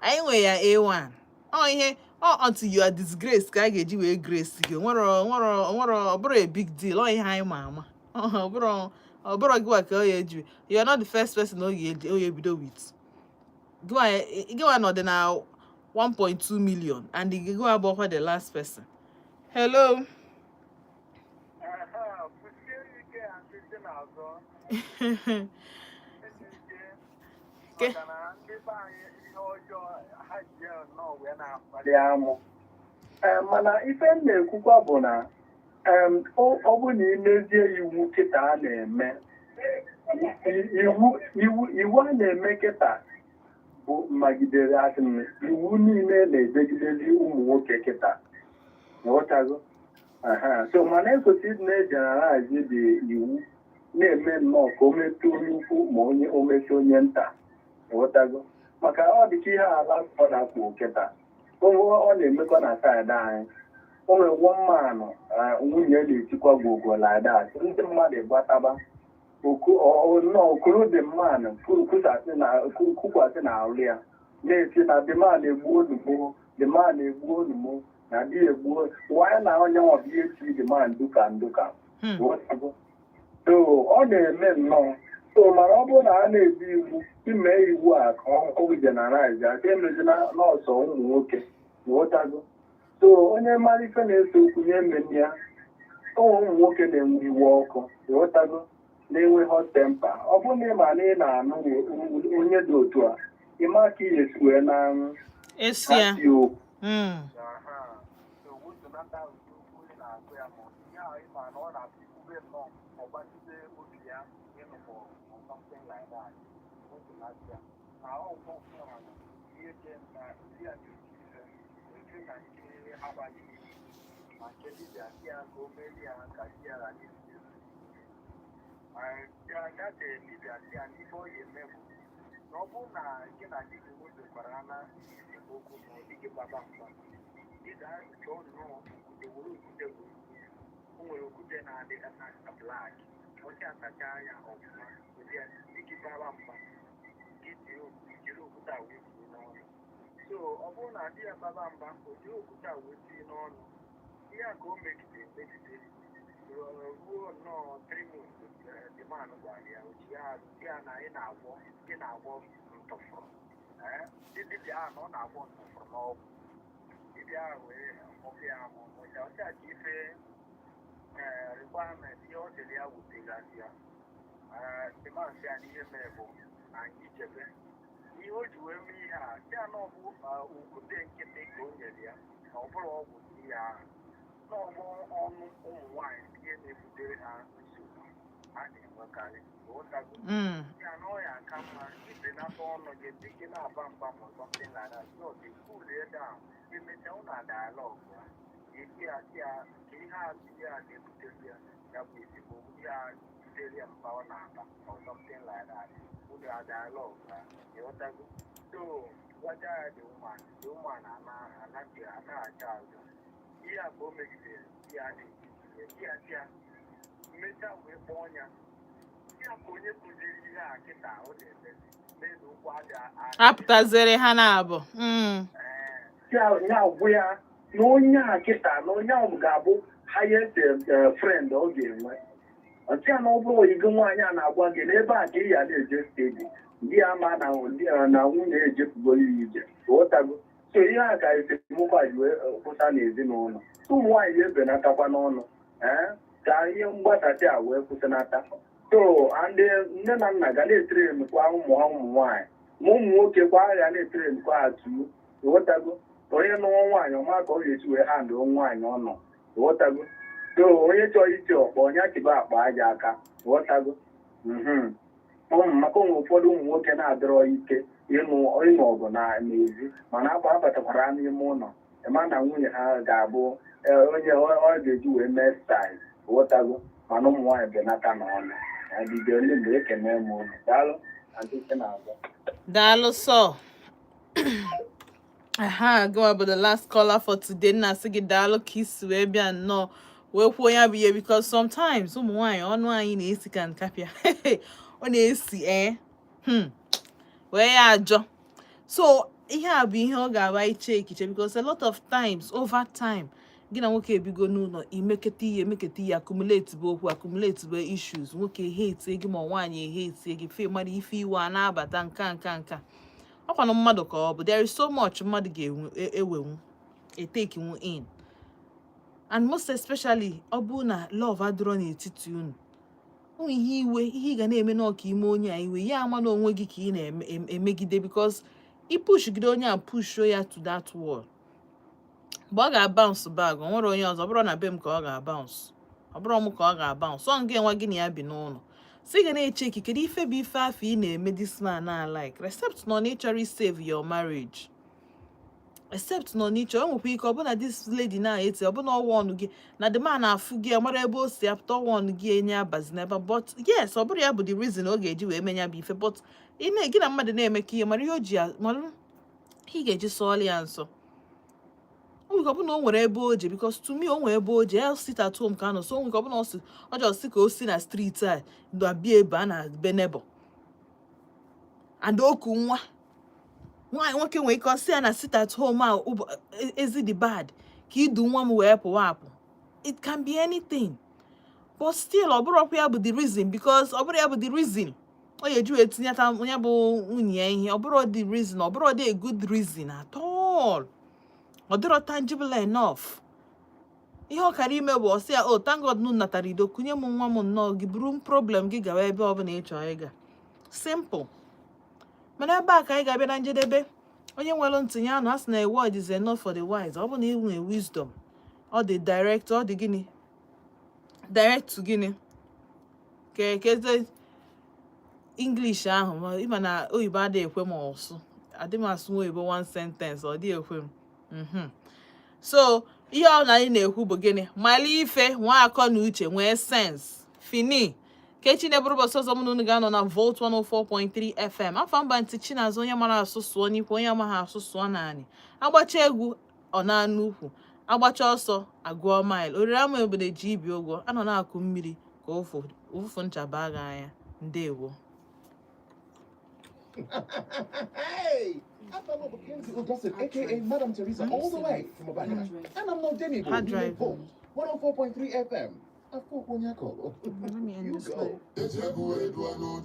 anyị nwere ya A1. Ọ ihe ọ until you are disgraced ka a ga-eji wee grace gị. Nwere nwere nwere, ọ bụrụ a big deal, ọ ihe anyị ma ama. Ọ bụrụ ọ bụrụ gịwa ka ọ ya eji, you are not the first person ọ ga-eji ọ ga-ebido with gịwa. Gịwa nọ dị na 1.2 million and gịwa bụ ọkwa the last person. Hello. Kwụsie ike a ndị n'azụ ike maka na ndị be anyị ihe ọjọọ ha ji ya nnọọ wee na-akpali amụ. Ee, mana ife m na-ekwukwa bụ na ọ bụ na imezie iwu kịta a na-eme iwu a na-eme kịta bụ magidere asị m iwu niile na-edegidezi ụmụ nwoke kịta, nghọtago? Aha. So mana ekwesịrị ịdị na-egeneralize dị iwu na-eme nnọọ ka o metụ onye ukwu ma onye o metụ onye nta, nghọtago? Maka ọ dị ka ihe ala ọ na-akpụ kịta ọ na-emekọ na side anyị. O nwere one man nwunye na-etikwa gwogwo like that, ndị mmadụ gbataba nnọọ okuru the man kwukwasị na alụ ya na-eti na the man egbuo onugbo, the man egbuo onugbo na di egbuo wanyị na onye nwa bụ ihe ti the man duka nduka. Ghọtago? So ọ na-eme nnọọ. So mana ọ bụrụ na a na-ebi iwu ime iwu a ka ọ generalize aka emezina nọọsụ ụmụ nwoke, ghọtago? So onye mara ife na-ese okwu nye emeni ya. Ụmụ nwoke na-enwe iwe ọkụ, ghọtago, na-enwe hot temper. Ọ bụrụ na ị ma na ị na-anụ onye dị otu a, ị ma ka ị ga-esi wee na esi ya hasi okwu. Aha. So wetunata ụdị okwu ị na-agụ ya ma ihe ahụ ị ma na ọ na-atụ ikwube nnọọ, ọ gbachite obi ya ịnụkọ or something like that. Wetunata ya na ọgwụ ihe dị na ndị a na-eti ife ete na nke abalị ma nke dibịa si ya ka o merie ya ka di ya ghara isi ma ya dibịa si ya n'ife ọ ga-eme bụ Na ọ bụrụ na gị na di gị nwebekwara na esemokwu, ma ọ dị gị gbaba mgba, ị ga-achọ nnọọ okwute, were okwute wee tie. O nwere okwute na-adị na black ọcha, asacha ya ọfụma, were ya di gị gbaba mgba, gị jiri okwute a wee tie n'ọnụ. So ọ bụrụ na di ya gbaba mgba, o jiri okwute a wee tie n'ọnụ. Ihe a ka o megide megide ruo nnọọ 3 months. The man gwara ya ochi ya arụ si ya na ị na-agwọ ntụfụrụ. Ee, ndị dibịa ahụ na ọ na-agwọ ntụfụrụ n'ọgwụ. Dibịa ahụ wee ọbịa ahụ ọcha ọcha ka ife ee requirement ihe ọ sịrị ya wutegasị ya. Ee, the man sị ya na ihe mere bụ na anyị chebe ihe o ji wee mee ihe a, si ya na ọ bụ okwute nkịtị ka o nyere ya, na ọ bụrụ ọgwụ dị ya ahụ, n'ọgbọ ọnụ ụmụ nwaanyị, ihe na-ebutere ha nsogbu a na-enwekarị. Ghọtago? Ya na ọ ya aka mma ibenata ọnụ gị, dị gị na-aba mba ma something like that, just cool it down. Emechaa, ụnụ dialogue ya, esi ya, si ya ka ihe a ihe a na-ebutere ya, ya bụ ezigbo ihe a butere ya mba ọ na-aba or something like that. Ụnụ dialogue ya. Ịghọtago? So gwaja ya the woman anaghị anaghị azụ. Ihe a ka o megidere ya na-etiti ya, ya ya mmechaa wee kpọọ ya, ya ka onye kụziri ihe a kịta ọ na-emezi n'elu ụkwụ aja. Apụtaziri ha na-abụ. Ya ya gwụ ya na onye a kịta, na onye ahụ ga-abụ highest friend ọ ga-enwe. Ọtị ya na ọ bụrụ oyigo nwaanyị a na-agwa gị n'ebe a ka ị ya na-eje steady, ndị ya ma na ndị na nwunye ejepụgoro ya ije. Ghọtago? So ihe a ka esemokwu a ji wee kwụsa n'ezinụlọ. Ụmụ nwaanyị ga-ebenatakwa n'ọnụ ee ka ihe mgbasasị a wee kwụsịnata. So ndị nne na nna ga na-etrainukwa ụmụ ha, ụmụ nwaanyị ma ụmụ nwoke kwa ga na-etrainukwa ha tuo. Ghọtago? Onye nụọ nwaanyị ọma, ka ọ ga-esi wee handle nwaanyị ọ nọ. Ghọtago? So onye chọrọ iti ọkpọ, onye achịba akpa aja aka. Ghọtago? Ụmụ maka ụmụ ụfọdụ ụmụ nwoke na-adịrọ ike ịnụ ọgụ na n'ezi, mana akwa abatakwara n'ime ụlọ, ịma na nwunye ha ga-abụ onye ọ ga-eji wee mee style. Ghọtago? Mana ụmụ nwaanyị benata n'ọnụ adịbe ndị mgbe. Ekene m ụlọ. Daalụ, Aunty Chinazọ. Daalụ sọ. Aha gịnwa bụ the last caller for today. Nna asị gị daalụ ka isi wee bịa nnọọ wee kwuo ya bụ ihe, because sometimes ụmụ nwaanyị, ọnụ anyị na-esi ka nkapịa. Ọ na-esi ee wee ya ajọ. So ihe a bụ ihe ọ ga-aba iche echiche, because a lot of times, over time, gị na nwoke ebigo n'ụlọ, imeketa ihe, emeketa ihe, accumulate bụ okwu, accumulate bụ issues, nwoke hate gị ma nwaanyị hate gị, fe mmadụ ife iwe a na-abata nka nka nka. Ọkwanụ mmadụ ka ọ bụ. There is so much mmadụ ga-ewenwu etekinwu in, and most especially ọ bụrụ na love adịrọ n'etiti unu. Ụmụ ihe iwe, ihe ị ga na-eme n'ọka ime onye a iwe, ya ama na onwe gị ka ị na-emegide, because ị pushgide onye a, pushuo ya to that wall, mgbe ọ ga-abounce back, o nwere onye ọzọ. Ọ bụrụ na be m ka ọ ga-abounce, ọ bụrụ m ka ọ ga-abounce, ọ nga enwe gị na ya bi n'ụlọ. So ị ga na-eche kedu ife bụ ife afọ ị na-eme this man na like, except nọ na ị chọrọ save your marriage, except nọ n'ịchọ. O nwekwa ike ọbụna this lady na-eti ọbụna ọwa ọnụ gị na the man na-afụ gị, mara ebe o si apụta ọwa ọnụ gị enye abazi n'ebe. But yes, ọ bụrụ ya bụ the reason ọ ga-eji wee menya bụ ife. But ị na gị na mmadụ na-emekọ ihe, mara ihe o ji mara ị ga-eji sọọlụ ya nsọ. O nwere ike ọbụna o nwere ebe o je, because to me, o nwere ebe o je el sit at home ka anọ. So o nwere ike ọbụna ọ si ọ just sị ka o si na street a na bịa ebe a na be neighbor and oku nwa nwaanyị. Nwoke nwere ike ọ sị ya na sit at home a ezi dị bad ka idu nwa m wee pụwa apụ. It can be anything, but still, ọ bụrụkwa ya bụ the reason, because ọ bụrụ ya bụ the reason ọ ga-eji wee tinyeta ya bụ nwunye ya ihe, ọ bụrụ the reason, ọ bụrụ dị a good reason at all. Ọ dịrọ tangible enough. Ihe ọ kara ime bụ ọ sị ya, "Oh, thank God nụ natara ido, kunye m nwa m nnọọ, gị buru problem gị gawa ebe ọbụla ị chọrọ ịga." Simple. Mana ebe a ka anyị ga-abịa na njedebe. Onye nwere ntị ya nụ. A sị na a word is enough for the wise. Ọ bụ na ị nwere wisdom, ọ dị direct, ọ dị gịnị, direct to gịnị ka keze English ahụ, ma ịma na oyibo adịghị ekwe m ọsụ, adị m asụ oyibo one sentence, ọ dịghị ekwe m. So ihe ọ na anyị na-ekwu bụ gịnị? Mala ife, nwee akọ na uche, nwee sense. Fini. Ka echi na-eburu ụbọchị ọzọ, mụ na unu ga-anọ na Volt 104.3 FM. Afọ mba ntị Chinazụ, onye mara asụ sụọ n'ikwu, onye amaghị asụ sụọ naanị. Agbacha egwu ọ na-anụ ukwu, agbacha ọsọ agụọ mile. Oriri ama obodo ji ibi ụgwọ anọ na-akụ mmiri ka ụfụ ụfụfụ ncha baa gị anya. Ndewo. Hey! I'm Mackenzie Augustine, aka Madam Teresa, all the way from Abagana. And I'm not Denny. Hard drive. Volt 104.3 FM. Let me end You this go. live.